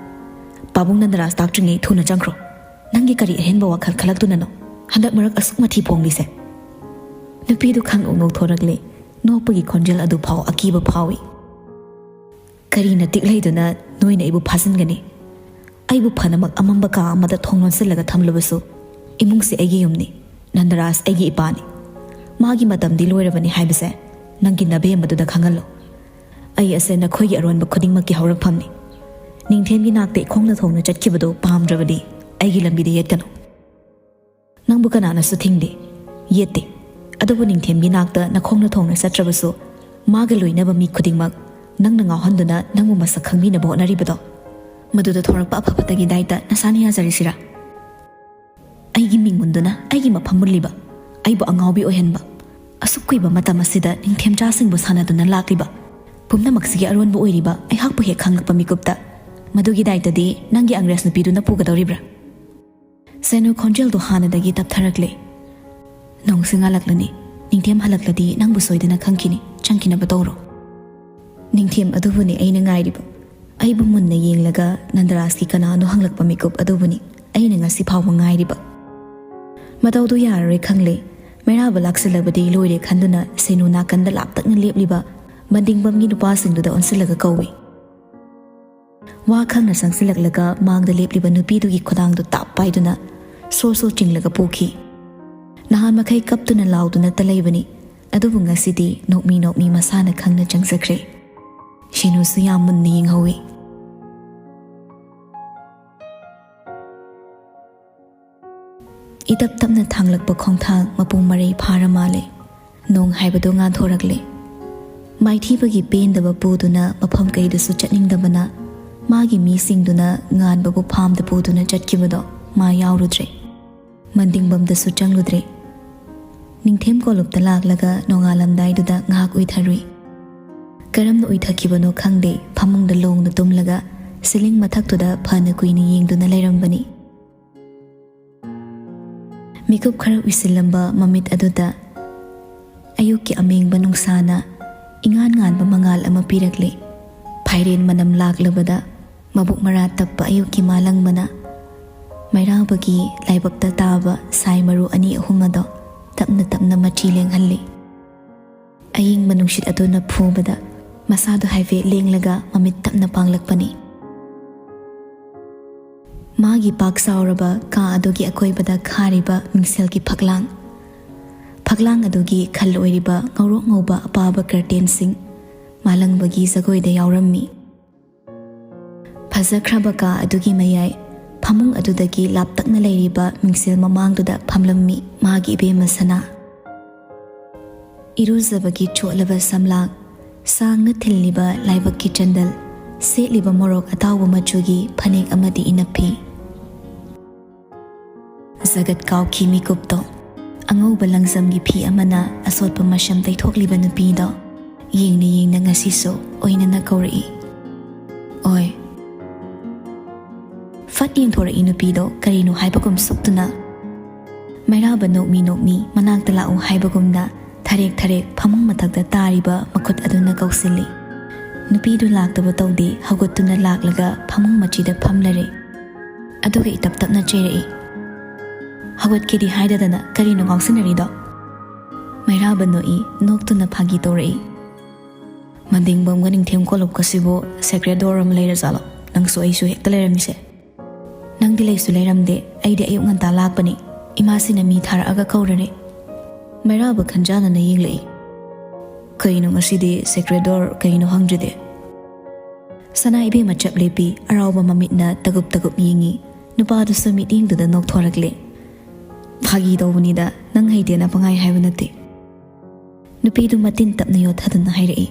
"ꯄꯥꯕꯨꯡ ꯅꯟꯗꯔꯥꯖ ꯇꯥꯛꯇ꯭ꯔꯤꯉꯩ ꯊꯨꯅ ꯆꯪꯈ꯭ꯔꯣ꯫ ꯅꯪꯒꯤ ꯀꯔꯤ ꯑꯍꯦꯟꯕ ꯋꯥꯈꯜ ꯈꯜꯂꯛꯇꯨꯅꯅꯣ ꯍꯟꯗꯛ ꯃꯔꯛ ꯑꯁꯨꯛ ꯃꯊꯤ ꯐꯣꯡꯂꯤꯁꯦ?" ꯅꯨꯄꯤꯗꯨ ꯈꯪꯅꯧ ꯅꯧꯊꯣꯔꯛꯂꯦ꯫ ꯅꯣꯛꯄꯒꯤ ꯈꯣꯟꯖꯦꯜ ꯑꯗꯨ ꯐꯥꯎ ꯑꯀꯤꯕ ꯐꯥꯎꯏ꯫ "ꯀꯔꯤꯅ ꯇꯤꯛ ꯂꯩꯗꯨꯅ ꯅꯣꯏꯅ ꯑꯩꯕꯨ ꯐꯥꯖꯤꯟꯒꯅꯤ? ꯑꯩꯕꯨ ꯐꯅꯃꯛ ꯑꯃꯝꯕ ꯀꯥ ꯑꯃꯗ ꯊꯣꯡ ꯂꯣꯟꯁꯤꯜꯂꯒ ꯊꯝꯂꯕꯁꯨ ꯏꯃꯨꯡꯁꯦ ꯑꯩꯒꯤ ꯌꯨꯝꯅꯤ꯫ ꯅꯟꯗꯔꯥꯖ ꯑꯩꯒꯤ ꯏꯄꯥꯅꯤ꯫ ꯃꯥꯒꯤ ꯃꯇꯝꯗꯤ ꯂꯣꯏꯔꯕꯅꯤ ꯍꯥꯏꯕꯁꯦ ꯅꯪꯒꯤ ꯅꯕꯦꯝꯃꯗꯨꯗ ꯈꯪꯍꯜꯂꯨ꯫ ꯑꯩ ꯑꯁꯦ ꯅꯈꯣꯏꯒꯤ ꯑꯔꯣꯟꯕ ꯈꯨꯗꯤꯡꯃꯛꯀꯤ ꯍꯧꯔꯛꯐꯝꯅꯤ꯫ ꯅꯤꯡꯊꯦꯝꯒꯤ ꯅꯥꯛꯇ ꯏꯈꯣꯡꯅ ꯊꯣꯡꯅ ꯆꯠꯈꯤꯕꯗꯨ ꯄꯥꯝꯗ꯭ꯔꯕꯗꯤ ꯑꯩꯒꯤ ꯂꯝꯕꯤꯗ ꯌꯦꯠꯀꯅꯨ꯫ ꯅꯪꯕꯨ ꯀꯅꯥꯅꯁꯨ ꯊꯤꯡꯗꯦ, ꯌꯦꯠꯇꯦ꯫ ꯑꯗꯨꯕꯨ ꯅꯤꯡꯊꯦꯝꯒꯤ ꯅꯥꯛꯇ ꯅꯈꯣꯡꯅ ꯊꯣꯡꯅ ꯆꯠꯇ꯭ꯔꯕꯁꯨ ꯃꯥꯒ ꯂꯣꯏꯅꯕ ꯃꯤ ꯈꯨꯗꯤꯡꯃꯛ ꯅꯪꯅ ꯉꯥꯎꯍꯟꯗꯨꯅ ꯅꯪꯕꯨ ꯃꯁꯛ ꯈꯪꯕꯤꯅꯕ ꯍꯣꯠꯅꯔꯤꯕꯗꯣ, ꯃꯗꯨꯗ ꯊꯣꯔꯛꯄ ꯑꯐ ꯐꯠꯇꯒꯤ ꯗꯥꯏꯇ ꯅꯁꯥꯅ ꯌꯥꯖꯔꯤꯁꯤꯔꯥ? ꯑꯩꯒꯤ ꯃꯤꯡ ꯃꯨꯟꯗꯨꯅ ꯑꯩꯒꯤ ꯃꯐꯝ ꯃꯨꯜꯂꯤꯕ, ꯑꯩꯕꯨ ꯑꯉꯥꯎꯕꯤ ꯑꯣꯏꯍꯟꯕ, ꯑꯁꯨꯛ ꯀꯨꯏꯕ ꯃꯇꯝ ꯑꯁꯤꯗ ꯅꯤꯡꯊꯦꯝꯆꯥꯁꯤꯡꯕꯨ ꯁꯥꯟꯅꯗꯨꯅ ꯂꯥꯛꯂꯤꯕ, ꯄꯨꯝꯅꯃꯛꯁꯤꯒꯤ ꯑꯔꯣꯟꯕ ꯑꯣꯏꯔꯤꯕ ꯑꯩꯍꯥꯛꯄꯨ ꯍꯦꯛ ꯈꯪꯂꯛꯄ ꯃꯤꯀꯨꯞꯇ ꯃꯗꯨꯒꯤ ꯗꯥꯏꯇꯗꯤ ꯅꯪꯒꯤ ꯑꯪꯒ꯭ꯔꯦꯖ ꯅꯨꯄꯤꯗꯨꯅ ꯄꯨꯒꯗꯧꯔꯤꯕ꯭ꯔꯥ?" ꯁꯦꯅꯨ ꯈꯣꯟꯖꯦꯜꯗꯨ ꯍꯥꯟꯅꯗꯒꯤ ꯇꯞꯊꯔꯛꯂꯦ꯫ "ꯅꯣꯡꯁꯤ ꯉꯥꯜꯂꯛꯂꯅꯤ꯫ ꯅꯤꯡꯊꯦꯝ ꯍꯜꯂꯛꯂꯗꯤ ꯅꯪꯕꯨ ꯁꯣꯏꯗꯅ ꯈꯪꯈꯤꯅꯤ꯫ ꯆꯪꯈꯤꯅꯕ ꯇꯧꯔꯣ꯫ ꯅꯤꯡꯊꯦꯝ ꯑꯗꯨꯕꯨꯅꯤ ꯑꯩꯅ ꯉꯥꯏꯔꯤꯕ꯫ ꯑꯩꯕꯨ ꯃꯨꯟꯅ ꯌꯦꯡꯂꯒ ꯅꯟꯗꯔꯥꯖꯀꯤ ꯀꯅꯥꯅꯣ ꯍꯪꯂꯛꯄ ꯃꯤꯀꯨꯞ ꯑꯗꯨꯕꯨꯅꯤ ꯑꯩꯅ ꯉꯁꯤ ꯐꯥꯎꯕ ꯉꯥꯏꯔꯤꯕ꯫" ꯃꯇꯧꯗꯨ ꯌꯥꯔꯔꯣꯏ ꯈꯪꯂꯦ꯫ ꯃꯩꯔꯥꯕ ꯂꯥꯛꯁꯤꯜꯂꯕꯗꯤ ꯂꯣꯏꯔꯦ ꯈꯟꯗꯨꯅ ꯁꯦꯅꯨ ꯅꯥꯀꯟꯗ ꯂꯥꯞꯇꯛꯅ ꯂꯦꯞꯂꯤꯕ ꯃꯟꯗꯤꯡꯕꯝꯒꯤ ꯅꯨꯄꯥꯁꯤꯡꯗꯨꯗ ꯑꯣꯟꯁꯤꯜꯂꯒ ꯀꯧꯏ꯫ ꯋꯥ ꯈꯪꯅ ꯆꯪꯁꯤꯜꯂꯛꯂꯒ ꯃꯥꯡꯗ ꯂꯦꯞꯂꯤꯕ ꯅꯨꯄꯤꯗꯨꯒꯤ ꯈꯨꯗꯥꯡꯗꯨ ꯇꯥꯞ ꯄꯥꯏꯗꯨꯅ ꯁꯣꯔ ꯁꯣꯔ ꯆꯤꯡꯂꯒ ꯄꯨꯈꯤ꯫ ꯅꯍꯥꯟ ꯃꯈꯩ ꯀꯞꯇꯨꯅ ꯂꯥꯎꯗꯨꯅꯇ ꯂꯩꯕꯅꯤ, ꯑꯗꯨꯕꯨ ꯉꯁꯤꯗꯤ ꯅꯣꯛꯃꯤ ꯅꯣꯛꯃꯤ ꯃꯁꯥꯅ ꯈꯪꯅ ꯆꯪꯖꯈ꯭ꯔꯦ꯫ ꯁꯦꯅꯨꯁꯨ ꯌꯥꯝ ꯃꯨꯟꯅ ꯌꯦꯡꯍꯧꯏ꯫ ꯏꯇꯞ ꯇꯞꯅ ꯊꯥꯡꯂꯛꯄ ꯈꯣꯡꯊꯥꯡ ꯃꯄꯨꯡ ꯃꯔꯩ ꯐꯥꯔ ꯃꯥꯜꯂꯦ꯫ ꯅꯣꯡ ꯍꯥꯏꯕꯗꯨ ꯉꯥꯟꯊꯣꯔꯛꯂꯦ꯫ ꯃꯥꯏꯊꯤꯕꯒꯤ ꯄꯦꯟꯗꯕ ꯄꯨꯗꯨꯅ ꯃꯐꯝ ꯀꯩꯗꯁꯨ ꯆꯠꯅꯤꯡꯗꯕꯅ ꯃꯥꯒꯤ ꯃꯤꯁꯤꯡꯗꯨꯅ ꯉꯥꯟꯕꯕꯨ ꯐꯥꯝꯗ ꯄꯨꯗꯨꯅ ꯆꯠꯈꯤꯕꯗꯣ ꯃꯥ ꯌꯥꯎꯔꯨꯗ꯭ꯔꯦ꯫ ꯃꯟꯗꯤꯡꯕꯝꯗꯁꯨ ꯆꯪꯂꯨꯗ꯭ꯔꯦ꯫ ꯅꯤꯡꯊꯦꯝ ꯀꯣꯂꯨꯞꯇ ꯂꯥꯛꯂꯒ ꯅꯣꯡꯉꯥꯜꯂꯝꯗꯥꯏꯗꯨꯗ ꯉꯥꯏꯍꯥꯛ ꯎꯏꯊꯔꯨꯏ꯫ ꯀꯔꯝꯅ ꯎꯏꯊꯈꯤꯕꯅꯣ ꯈꯪꯗꯦ, ꯐꯃꯨꯡꯗ ꯂꯣꯡꯅ ꯇꯨꯝꯂꯒ ꯁꯤꯂꯤꯡ ꯃꯊꯛꯇꯨꯗ ꯐꯅ ꯀꯨꯏꯅ ꯌꯦꯡꯗꯨꯅ ꯂꯩꯔꯝꯕꯅꯤ꯫ ꯃꯤꯀꯨꯞ ꯈꯔ ꯎꯏꯁꯤꯜꯂꯝꯕ ꯃꯃꯤꯠ ꯑꯗꯨꯗ ꯑꯌꯨꯛꯀꯤ ꯑꯃꯦꯡꯕ ꯅꯨꯡꯁꯥꯅ ꯏꯉꯥꯟ ꯉꯥꯟꯕ ꯃꯉꯥꯜ ꯑꯃ ꯄꯤꯔꯛꯂꯤ꯫ ꯐꯥꯏꯔꯦꯟ ꯃꯅꯝ ꯂꯥꯛꯂꯕꯗ ꯃꯕꯨꯛ ꯃꯔꯥ ꯇꯞꯄ ꯑꯌꯨꯛꯀꯤ ꯃꯥꯂꯪꯕꯅ ꯃꯩꯔꯥꯕꯒꯤ ꯂꯥꯏꯕꯛꯇ ꯇꯥꯕ ꯁꯥꯏ ꯃꯔꯨ ꯑꯅꯤ ꯑꯍꯨꯝ ꯑꯗꯣ ꯇꯞꯅ ꯇꯞꯅ ꯃꯆꯤ ꯂꯦꯡꯍꯜꯂꯤ꯫ ꯑꯌꯤꯡꯕ ꯅꯨꯡꯁꯤꯠ ꯑꯗꯨꯅ ꯐꯨꯕꯗ ꯃꯁꯥꯗꯨ ꯍꯥꯏꯐꯦꯠ ꯂꯦꯡꯂꯒ ꯃꯃꯤꯠ ꯇꯞꯅ ꯄꯥꯡꯂꯛꯄꯅꯤ꯫ ꯃꯥꯒꯤ ꯄꯥꯛ ꯆꯥꯎꯔꯕ ꯀꯥ ꯑꯗꯨꯒꯤ ꯑꯀꯣꯏꯕꯗ ꯈꯥꯔꯤꯕ ꯃꯤꯡꯁꯦꯜꯒꯤ ꯐꯛꯂꯥꯡ, ꯐꯛꯂꯥꯡ ꯑꯗꯨꯒꯤ ꯈꯜ ꯑꯣꯏꯔꯤꯕ ꯉꯧꯔꯣꯛ ꯉꯧꯕ ꯑꯄꯥꯕ ꯀꯔꯇꯦꯟꯁꯤꯡ ꯃꯥꯂꯪꯕꯒꯤ ꯖꯒꯣꯏꯗ ꯌꯥꯎꯔꯝꯃꯤ꯫ ꯐꯖꯈ꯭ꯔꯕ ꯀꯥ ꯑꯗꯨꯒꯤ ꯃꯌꯥꯏ ꯐꯃꯨꯡ ꯑꯗꯨꯗꯒꯤ ꯂꯥꯞꯇꯛꯅ ꯂꯩꯔꯤꯕ ꯃꯤꯡꯁꯦꯜ ꯃꯃꯥꯡꯗꯨꯗ ꯐꯝꯂꯝꯃꯤ ꯃꯥꯒꯤ ꯏꯕꯦꯝꯃ ꯁꯅꯥ꯫ ꯏꯔꯨꯖꯕꯒꯤ ꯆꯣꯠꯂꯕ ꯁꯝꯂꯥꯡ, ꯁꯥꯡꯅ ꯊꯤꯜꯂꯤꯕ ꯂꯥꯏꯕꯛꯀꯤ ꯆꯟꯗꯜ, ꯁꯦꯠꯂꯤꯕ ꯃꯣꯔꯣꯛ ꯑꯇꯥꯎꯕ ꯃꯆꯨꯒꯤ ꯐꯅꯦꯛ ꯑꯃꯗꯤ ꯏꯅꯞꯐꯤ꯫ ꯖꯒꯠ ꯀꯥꯎꯈꯤ ꯃꯤꯀꯨꯞꯇꯣ꯫ ꯑꯉꯧꯕ ꯂꯪꯖꯝꯒꯤ ꯐꯤ ꯑꯃꯅ ꯑꯁꯣꯠꯄ ꯃꯁꯝ ꯇꯩꯊꯣꯛꯂꯤꯕ ꯅꯨꯄꯤꯗꯣ ꯌꯦꯡꯅ ꯌꯦꯡꯅ ꯉꯁꯤꯁꯨ ꯑꯣꯏꯅꯅ ꯀꯧꯔꯛꯏ꯫ ꯑꯣꯏ꯫ ꯐꯠ ꯌꯦꯡꯊꯣꯔꯛꯏ ꯅꯨꯄꯤꯗꯣ ꯀꯔꯤꯅꯣ ꯍꯥꯏꯕꯒꯨꯝ ꯁꯨꯛꯇꯨꯅ꯫ ꯃꯩꯔꯥꯕ ꯅꯣꯛꯃꯤ ꯅꯣꯛꯃꯤ ꯃꯅꯥꯛꯇ ꯂꯥꯛꯎ ꯍꯥꯏꯕꯒꯨꯝꯅ ꯊꯔꯦꯛ ꯊꯔꯦꯛ ꯐꯃꯨꯡ ꯃꯊꯛꯇ ꯇꯥꯔꯤꯕ ꯃꯈꯨꯠ ꯑꯗꯨꯅ ꯀꯧꯁꯤꯜꯂꯤ꯫ ꯅꯨꯄꯤꯗꯨ ꯂꯥꯛꯇꯕ ꯇꯧꯗꯦ, ꯍꯧꯒꯠꯇꯨꯅ ꯂꯥꯛꯂꯒ ꯐꯃꯨꯡ ꯃꯆꯤꯗ ꯐꯝꯂꯔꯦ꯫ ꯑꯗꯨꯒ ꯏꯇꯞ ꯇꯞꯅ ꯆꯩꯔꯛꯏ꯫ "ꯍꯧꯒꯠꯀꯦꯗꯤ ꯍꯥꯏꯗꯗꯅ ꯀꯔꯤꯅꯣ ꯉꯥꯎꯁꯤꯟꯅꯔꯤꯗꯣ?" ꯃꯩꯔꯥꯕ ꯅꯣꯛꯏ, ꯅꯣꯛꯇꯨꯅ ꯐꯥꯒꯤ ꯇꯧꯔꯛꯏ꯫ "ꯃꯟꯗꯤꯡꯕꯝꯒ ꯅꯤꯡꯊꯦꯝ ꯀꯣꯂꯨꯞꯀꯁꯤꯕꯨ secret door ꯑꯃ ꯂꯩꯔꯖꯥꯠꯂꯣ? ꯅꯪꯁꯨ ꯑꯩꯁꯨ ꯍꯦꯛꯇ ꯂꯩꯔꯝꯃꯤꯁꯦ?" "ꯅꯪꯗꯤ ꯂꯩꯁꯨ ꯂꯩꯔꯝꯗꯦ, ꯑꯩꯗꯤ ꯑꯌꯨꯛ ꯉꯟꯇꯥ ꯂꯥꯛꯄꯅꯤ꯫ ꯏꯃꯥꯁꯤꯅ ꯃꯤ ꯊꯥꯔꯛꯑꯒ ꯀꯧꯔꯔꯦ꯫" ꯃꯩꯔꯥꯕ ꯈꯟꯖꯥꯅꯅ ꯌꯦꯡꯂꯛꯏ꯫ "ꯀꯩꯅꯣ ꯉꯁꯤꯗꯤ secret door ꯀꯩꯅꯣ ꯍꯪꯗ꯭ꯔꯤꯗꯤ?" ꯁꯅꯥ ꯏꯕꯦꯝꯃ ꯆꯞ ꯂꯦꯞꯄꯤ, ꯑꯔꯥꯎꯕ ꯃꯃꯤꯠꯅ ꯇꯒꯨꯞ ꯇꯒꯨꯞ ꯌꯦꯡꯉꯤ꯫ ꯅꯨꯄꯥꯗꯨꯁꯨ ꯃꯤꯠꯌꯦꯡꯗꯨꯗ ꯅꯣꯛꯊꯣꯔꯛꯂꯦ꯫ "ꯐꯥꯒꯤ ꯇꯧꯕꯅꯤꯗ, ꯅꯪ ꯍꯩꯇꯦꯅ ꯄꯪꯍꯥꯏ ꯍꯥꯏꯕ ꯅꯠꯇꯦ," ꯅꯨꯄꯤꯗꯨ ꯃꯇꯤꯟ ꯇꯞꯅ ꯌꯣꯠꯊꯗꯨꯅ ꯍꯥꯏꯔꯛꯏ꯫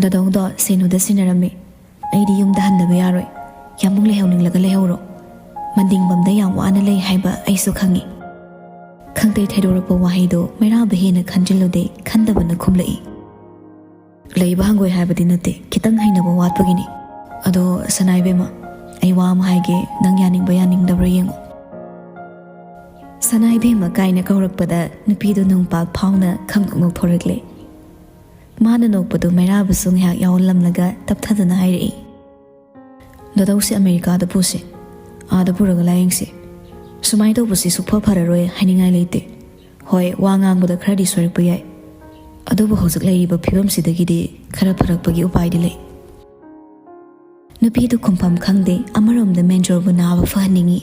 "ꯗꯥꯗꯧꯗꯣ ꯁꯦꯅꯨꯗ ꯁꯤꯟꯅꯔꯝꯃꯤ꯫ ꯑꯩꯗꯤ ꯌꯨꯝꯗ ꯍꯟꯗꯕ ꯌꯥꯔꯣꯏ꯫ ꯌꯥꯝꯕꯨꯡ ꯂꯩꯍꯧꯅꯤꯡꯂꯒ ꯂꯩꯍꯧꯔꯣ꯫ ꯃꯟꯗꯤꯡꯕꯝꯗ ꯌꯥꯝ ꯋꯥꯅ ꯂꯩ ꯍꯥꯏꯕ ꯑꯩꯁꯨ ꯈꯪꯉꯤ꯫" ꯈꯪꯇꯩ ꯊꯩꯗꯣꯔꯛꯄ ꯋꯥꯍꯩꯗꯣ ꯃꯩꯔꯥꯕ ꯍꯦꯟꯅ ꯈꯟꯖꯤꯜꯂꯨꯗꯦ ꯈꯟꯗꯕꯅ ꯈꯨꯝꯂꯛꯏ꯫ "ꯂꯩꯕ ꯍꯪꯒꯣꯏ ꯍꯥꯏꯕꯗꯤ ꯅꯠꯇꯦ, ꯈꯤꯇꯪ ꯍꯩꯅꯕ ꯋꯥꯠꯄꯒꯤꯅꯤ꯫ ꯑꯗꯣ ꯁꯅꯥ ꯏꯕꯦꯝꯃ, ꯑꯩ ꯋꯥ ꯑꯃ ꯍꯥꯏꯒꯦ, ꯅꯪ ꯌꯥꯅꯤꯡꯕ ꯌꯥꯅꯤꯡꯗꯕ꯭ꯔꯥ ꯌꯦꯡꯉꯣ꯫" "ꯁꯅꯥ ꯏꯕꯦꯝꯃ" ꯀꯥꯏꯅ ꯀꯧꯔꯛꯄꯗ ꯅꯨꯄꯤꯗꯨ ꯅꯨꯡꯄꯥꯛ ꯐꯥꯎꯅ ꯈꯪ ꯅꯣꯛꯊꯣꯔꯛꯂꯦ꯫ ꯃꯥꯅ ꯅꯣꯛꯄꯗꯨ ꯃꯩꯔꯥꯕꯁꯨ ꯉꯥꯏꯍꯥꯛ ꯌꯥꯎꯍꯜꯂꯝꯂꯒ ꯇꯞꯊꯗꯨꯅ ꯍꯥꯏꯔꯛꯏ꯫ "ꯗꯥꯗꯧꯁꯦ ꯑꯃꯦꯔꯤꯀꯥꯗ ꯄꯨꯁꯦ꯫ ꯑꯥꯗ ꯄꯨꯔꯒ ꯂꯥꯌꯦꯡꯁꯦ꯫ ꯁꯨꯃꯥꯏꯅ ꯇꯧꯕꯁꯤ ꯁꯨꯛꯐ ꯐꯔꯔꯣꯏ ꯍꯥꯏꯅꯤꯡꯉꯥꯏ ꯂꯩꯇꯦ꯫ ꯍꯣꯏ, ꯋꯥ ꯉꯥꯡꯕꯗ ꯈꯔꯗꯤ ꯁꯣꯏꯔꯛꯄ ꯌꯥꯏ꯫ ꯑꯗꯨꯕꯨ ꯍꯧꯖꯤꯛ ꯂꯩꯔꯤꯕ ꯐꯤꯕꯝꯁꯤꯗꯒꯤꯗꯤ ꯈꯔ ꯐꯔꯛꯄꯒꯤ ꯎꯄꯥꯏꯗꯤ ꯂꯩ꯫" ꯅꯨꯄꯤꯗꯨ ꯈꯨꯝꯐꯝ ꯈꯪꯗꯦ꯫ ꯑꯃꯔꯣꯝꯗ ꯃꯦꯟꯖꯣꯔꯕꯨ ꯅꯥꯕ ꯐꯍꯟꯅꯤꯡꯏ,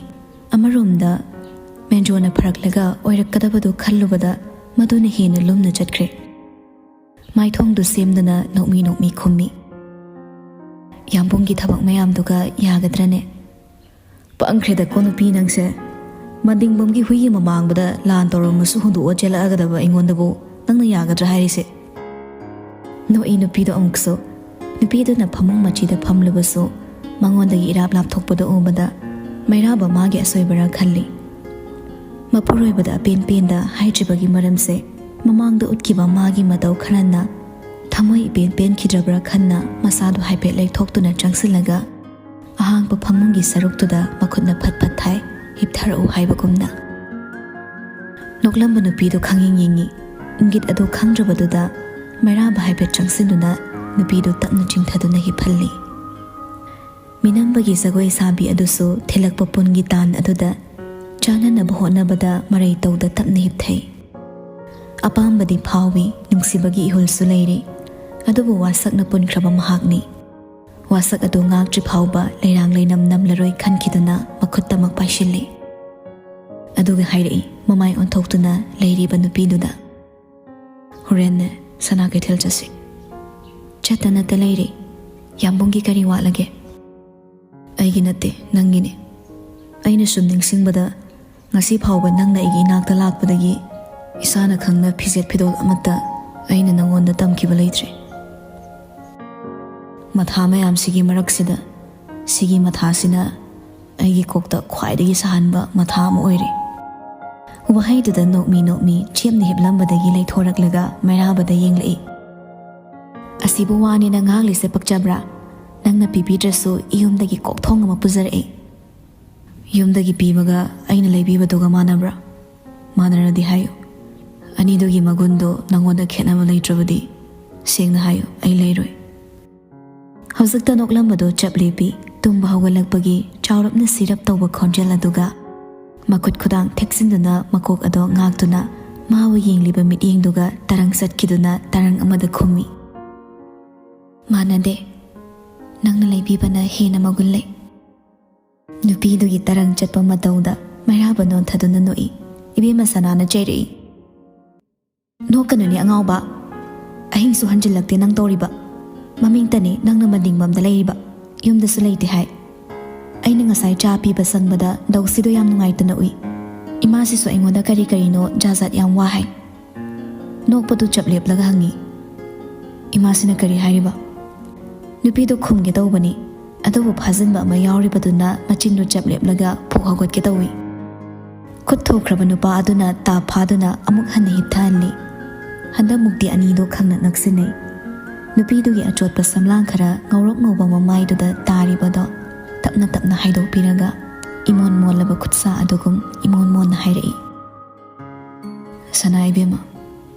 ꯑꯃꯔꯣꯝꯗ ꯃꯦꯟꯖꯣꯔꯅ ꯐꯔꯛꯂꯒ ꯑꯣꯏꯔꯛꯀꯗꯕꯗꯨ ꯈꯜꯂꯨꯕꯗ ꯃꯗꯨꯅ ꯍꯦꯟꯅ ꯂꯨꯝꯅ ꯆꯠꯈ꯭ꯔꯦ꯫ ꯃꯥꯏꯊꯣꯡꯗꯨ ꯁꯦꯝꯗꯨꯅ ꯅꯣꯛꯃꯤ ꯅꯣꯛꯃꯤ ꯈꯨꯝꯃꯤ꯫ "ꯌꯥꯝꯕꯨꯡꯒꯤ ꯊꯕꯛ ꯃꯌꯥꯝꯗꯨꯒ ꯌꯥꯒꯗ꯭ꯔꯅꯦ?" "ꯄꯪꯈ꯭ꯔꯦꯗꯀꯣ ꯅꯨꯄꯤ ꯅꯪꯁꯦ꯫ ꯃꯟꯗꯤꯡꯕꯝꯒꯤ ꯍꯨꯏ ꯑꯃ ꯃꯥꯡꯕꯗ ꯂꯥꯟ ꯇꯧꯔꯝꯃꯁꯨ ꯍꯨꯟꯗꯣꯛꯑ ꯆꯦꯜꯂꯛꯑꯒꯗꯕ ꯑꯩꯉꯣꯟꯗꯕꯨ ꯅꯪꯅ ꯌꯥꯒꯗ꯭ꯔꯥ ꯍꯥꯏꯔꯤꯁꯦ?" ꯅꯣꯛꯏ ꯅꯨꯄꯤꯗꯣ ꯑꯃꯨꯛꯁꯨ꯫ ꯅꯨꯄꯤꯗꯨꯅ ꯐꯃꯨꯡ ꯃꯆꯤꯗ ꯐꯝꯂꯨꯕꯁꯨ ꯃꯉꯣꯟꯗꯒꯤ ꯏꯔꯥꯞ ꯂꯥꯞꯊꯣꯛꯄꯗꯨ ꯎꯕꯗ ꯃꯩꯔꯥꯕ ꯃꯥꯒꯤ ꯑꯁꯣꯏꯕꯔꯥ ꯈꯜꯂꯤ꯫ ꯃꯄꯨꯔꯣꯏꯕꯗ ꯑꯄꯦꯟ ꯄꯦꯟꯗ ꯍꯥꯏꯗ꯭ꯔꯤꯕꯒꯤ ꯃꯔꯝꯁꯦ ꯃꯃꯥꯡꯗ ꯎꯠꯈꯤꯕ ꯃꯥꯒꯤ ꯃꯇꯧ ꯈꯔꯅ ꯊꯃꯣꯏ ꯏꯄꯦꯟ ꯄꯦꯟꯈꯤꯗ꯭ꯔꯕ꯭ꯔꯥ ꯈꯟꯅ ꯃꯁꯥꯗꯨ ꯍꯥꯏꯐꯦꯠ ꯂꯩꯊꯣꯛꯇꯨꯅ ꯆꯪꯁꯤꯜꯂꯒ ꯑꯍꯥꯡꯕ ꯐꯃꯨꯡꯒꯤ ꯁꯔꯨꯛꯇꯨꯗ ꯃꯈꯨꯠꯅ ꯐꯠ ꯐꯠ ꯊꯥꯏ, "ꯍꯤꯞꯊꯔꯛꯎ" ꯍꯥꯏꯕꯒꯨꯝꯅ꯫ ꯅꯣꯛꯂꯝꯕ ꯅꯨꯄꯤꯗꯨ ꯈꯪꯌꯦꯡ ꯌꯦꯡꯉꯤ꯫ ꯏꯪꯒꯤꯠ ꯑꯗꯨ ꯈꯪꯗ꯭ꯔꯕꯗꯨꯗ ꯃꯩꯔꯥꯕ ꯍꯥꯏꯐꯦꯠ ꯆꯪꯁꯤꯟꯗꯨꯅ ꯅꯨꯄꯤꯗꯨ ꯇꯞꯅ ꯆꯤꯡꯊꯗꯨꯅ ꯍꯤꯞꯍꯜꯂꯤ꯫ ꯃꯤꯅꯝꯕꯒꯤ ꯖꯒꯣꯏ ꯁꯥꯕꯤ ꯑꯗꯨꯁꯨ ꯊꯤꯜꯂꯛꯄ ꯄꯨꯟꯒꯤ ꯇꯥꯟ ꯑꯗꯨꯗ ꯆꯥꯅꯅꯕ ꯍꯣꯠꯅꯕꯗ ꯃꯔꯩ ꯇꯧꯗ ꯇꯞꯅ ꯍꯤꯞꯊꯩ꯫ ꯑꯄꯥꯝꯕꯗꯤ ꯐꯥꯎꯏ, ꯅꯨꯡꯁꯤꯕꯒꯤ ꯏꯍꯨꯜꯁꯨ ꯂꯩꯔꯤ, ꯑꯗꯨꯕꯨ ꯋꯥꯁꯛꯅ ꯄꯨꯟꯈ꯭ꯔꯕ ꯃꯍꯥꯛꯅꯤ꯫ ꯋꯥꯁꯛ ꯑꯗꯨ ꯉꯥꯛꯇ꯭ꯔꯤ ꯐꯥꯎꯕ ꯂꯩꯔꯥꯡ ꯂꯩꯅꯝ ꯅꯝꯂꯔꯣꯏ ꯈꯟꯈꯤꯗꯨꯅ ꯃꯈꯨꯠꯇꯃꯛ ꯄꯥꯏꯁꯤꯜꯂꯤ꯫ ꯑꯗꯨꯒ ꯍꯥꯏꯔꯛꯏ ꯃꯃꯥꯏ ꯑꯣꯟꯊꯣꯛꯇꯨꯅ ꯂꯩꯔꯤꯕ ꯅꯨꯄꯤꯗꯨꯗ, "ꯍꯣꯔꯦꯟꯅꯦ ꯁꯅꯥ ꯀꯩꯊꯦꯜ ꯆꯠꯁꯤ꯫" "ꯆꯠꯇ ꯅꯠꯇ ꯂꯩꯔꯦ꯫ ꯌꯥꯝꯕꯨꯡꯒꯤ ꯀꯔꯤ ꯋꯥꯠꯂꯒꯦ?" "ꯑꯩꯒꯤ ꯅꯠꯇꯦ, ꯅꯪꯒꯤꯅꯦ꯫ ꯑꯩꯅ ꯁꯨꯝ ꯅꯤꯡꯁꯤꯡꯕꯗ ꯉꯁꯤ ꯐꯥꯎꯕ ꯅꯪꯅ ꯑꯩꯒꯤ ꯏꯅꯥꯛꯇ ꯂꯥꯛꯄꯗꯒꯤ ꯏꯁꯥꯅ ꯈꯪꯅ ꯐꯤꯖꯦꯠ ꯐꯤꯗꯣꯜ ꯑꯃꯠꯇ ꯑꯩꯅ ꯅꯪꯉꯣꯟꯗ ꯇꯝꯈꯤꯕ ꯂꯩꯇ꯭ꯔꯤ꯫ ꯃꯊꯥ ꯃꯌꯥꯝꯁꯤꯒꯤ ꯃꯔꯛꯁꯤꯗ ꯁꯤꯒꯤ ꯃꯊꯥꯁꯤꯅ ꯑꯩꯒꯤ ꯀꯣꯛꯇ ꯈ꯭ꯋꯥꯏꯗꯒꯤ ꯁꯥꯍꯟꯕ ꯃꯊꯥ ꯑꯃ ꯑꯣꯏꯔꯦ꯫ ꯋꯥꯍꯩꯗꯨꯗ ꯅꯣꯛꯃꯤ ꯅꯣꯛꯃꯤ ꯆꯦꯞꯅ ꯍꯤꯞꯂꯝꯕꯗꯒꯤ ꯂꯩꯊꯣꯔꯛꯂꯒ ꯃꯩꯔꯥꯕꯗ ꯌꯦꯡꯂꯛꯏ꯫ "ꯑꯁꯤꯕꯨ ꯋꯥꯅꯦꯅ ꯉꯥꯡꯂꯤꯁꯦ ꯄꯛꯆꯕ꯭ꯔꯥ? ꯅꯪꯅ ꯄꯤꯕꯤꯗ꯭ꯔꯁꯨ ꯌꯨꯝꯗꯒꯤ ꯀꯣꯛꯊꯣꯡ ꯑꯃ ꯄꯨꯖꯔꯛꯏ꯫ ꯌꯨꯝꯗꯒꯤ ꯄꯤꯕꯒ ꯑꯩꯅ ꯂꯩꯕꯤꯕꯗꯨꯒ ꯃꯥꯟꯅꯕ꯭ꯔꯥ? ꯃꯥꯟꯅꯔꯗꯤ ꯍꯥꯏꯌꯨ꯫ ꯑꯅꯤꯗꯨꯒꯤ ꯃꯒꯨꯟꯗꯣ ꯅꯪꯉꯣꯟꯗ ꯈꯦꯠꯅꯕ ꯂꯩꯇ꯭ꯔꯕꯗꯤ, ꯁꯦꯡꯅ ꯍꯥꯏꯌꯨ, ꯑꯩ ꯂꯩꯔꯣꯏ꯫" ꯍꯧꯖꯤꯛꯇ ꯅꯣꯛꯂꯝꯕꯗꯨ ꯆꯞ ꯂꯦꯞꯄꯤ꯫ ꯇꯨꯝꯕ ꯍꯧꯒꯠꯂꯛꯄꯒꯤ ꯆꯥꯎꯔꯞꯅ ꯁꯤꯔꯞ ꯇꯧꯕ ꯈꯣꯟꯖꯦꯜ ꯑꯗꯨꯒ ꯃꯈꯨꯠ ꯈꯨꯗꯥꯡ ꯊꯦꯛꯆꯤꯟꯗꯨꯅ ꯃꯀꯣꯛ ꯑꯗꯣ ꯉꯥꯛꯇꯨꯅ ꯃꯥꯕꯨ ꯌꯦꯡꯂꯤꯕ ꯃꯤꯠꯌꯦꯡꯗꯨꯒ ꯇꯔꯪ ꯆꯠꯈꯤꯗꯨꯅ ꯇꯔꯪ ꯑꯃꯗ ꯈꯨꯝꯃꯤ꯫ "ꯃꯥꯟꯅꯗꯦ꯫ ꯅꯪꯅ ꯂꯩꯕꯤꯕꯅ ꯍꯦꯟꯅ ꯃꯒꯨꯟ ꯂꯩ꯫" ꯅꯨꯄꯤꯗꯨꯒꯤ ꯇꯔꯪ ꯆꯠꯄ ꯃꯇꯧꯗ ꯃꯩꯔꯥꯕ ꯅꯣꯟꯊꯗꯨꯅ ꯅꯣꯛꯏ꯫ ꯏꯕꯦꯝꯃ ꯁꯅꯥꯅ ꯆꯩꯔꯛꯏ꯫ "ꯅꯣꯛꯀꯅꯨꯅꯦ ꯑꯉꯥꯎꯕ꯫ ꯑꯍꯤꯡꯁꯨ ꯍꯟꯖꯤꯜꯂꯛꯇꯦ ꯅꯪ ꯇꯧꯔꯤꯕ꯫ ꯃꯃꯤꯡꯇꯅꯤ ꯅꯪꯅ ꯃꯅꯤꯡꯕꯝꯗ ꯂꯩꯔꯤꯕ꯫ ꯌꯨꯝꯗꯁꯨ ꯂꯩꯇꯦ ꯍꯥꯏ꯫ ꯑꯩꯅ ꯉꯁꯥꯏ ꯆꯥ ꯄꯤꯕ ꯆꯪꯕꯗ ꯗꯧꯁꯤꯗꯣ ꯌꯥꯝ ꯅꯨꯡꯉꯥꯏꯇꯅ ꯎꯏ꯫ ꯏꯃꯥꯁꯤꯁꯨ ꯑꯩꯉꯣꯟꯗ ꯀꯔꯤ ꯀꯔꯤꯅꯣ ꯖꯥꯠ ꯖꯥꯠ ꯌꯥꯝ ꯋꯥ ꯍꯥꯏ꯫" ꯅꯣꯛꯄꯗꯨ ꯆꯞ ꯂꯦꯞꯂꯒ ꯍꯪꯉꯤ꯫ "ꯏꯃꯥꯁꯤꯅ ꯀꯔꯤ ꯍꯥꯏꯔꯤꯕ?" ꯅꯨꯄꯤꯗꯨ ꯈꯨꯝꯒꯦ ꯇꯧꯕꯅꯤ, ꯑꯗꯨꯕꯨ ꯐꯥꯖꯤꯟꯕ ꯑꯃ ꯌꯥꯎꯔꯤꯕꯗꯨꯅ ꯃꯆꯤꯟꯗꯨ ꯆꯞ ꯂꯦꯞꯂꯒ ꯐꯨ ꯍꯧꯒꯠꯀꯦ ꯇꯧꯏ꯫ ꯈꯨꯠ ꯊꯣꯛꯈ꯭ꯔꯕ ꯅꯨꯄꯥ ꯑꯗꯨꯅ ꯇꯥꯞ ꯐꯥꯗꯨꯅ ꯑꯃꯨꯛ ꯍꯟꯅ ꯍꯤꯞꯊꯍꯜꯂꯤ꯫ ꯍꯟꯗꯛꯃꯨꯛꯇꯤ ꯑꯅꯤꯗꯨ ꯈꯪꯅ ꯅꯛꯁꯤꯟꯅꯩ꯫ ꯅꯨꯄꯤꯗꯨꯒꯤ ꯑꯆꯣꯠꯄ ꯁꯝꯂꯥꯡ ꯈꯔ ꯉꯧꯔꯣꯛ ꯉꯧꯕ ꯃꯃꯥꯏꯗꯨꯗ ꯇꯥꯔꯤꯕꯗꯣ ꯇꯞꯅ ꯇꯞꯅ ꯍꯥꯏꯗꯣꯛꯄꯤꯔꯒ ꯏꯃꯣꯟ ꯃꯣꯜꯂꯕ ꯈꯨꯠꯁꯥ ꯑꯗꯨꯒꯨꯝ ꯏꯃꯣꯟ ꯃꯣꯟꯅ ꯍꯥꯏꯔꯛꯏ꯫ "ꯁꯅꯥ ꯏꯕꯦꯝꯃ,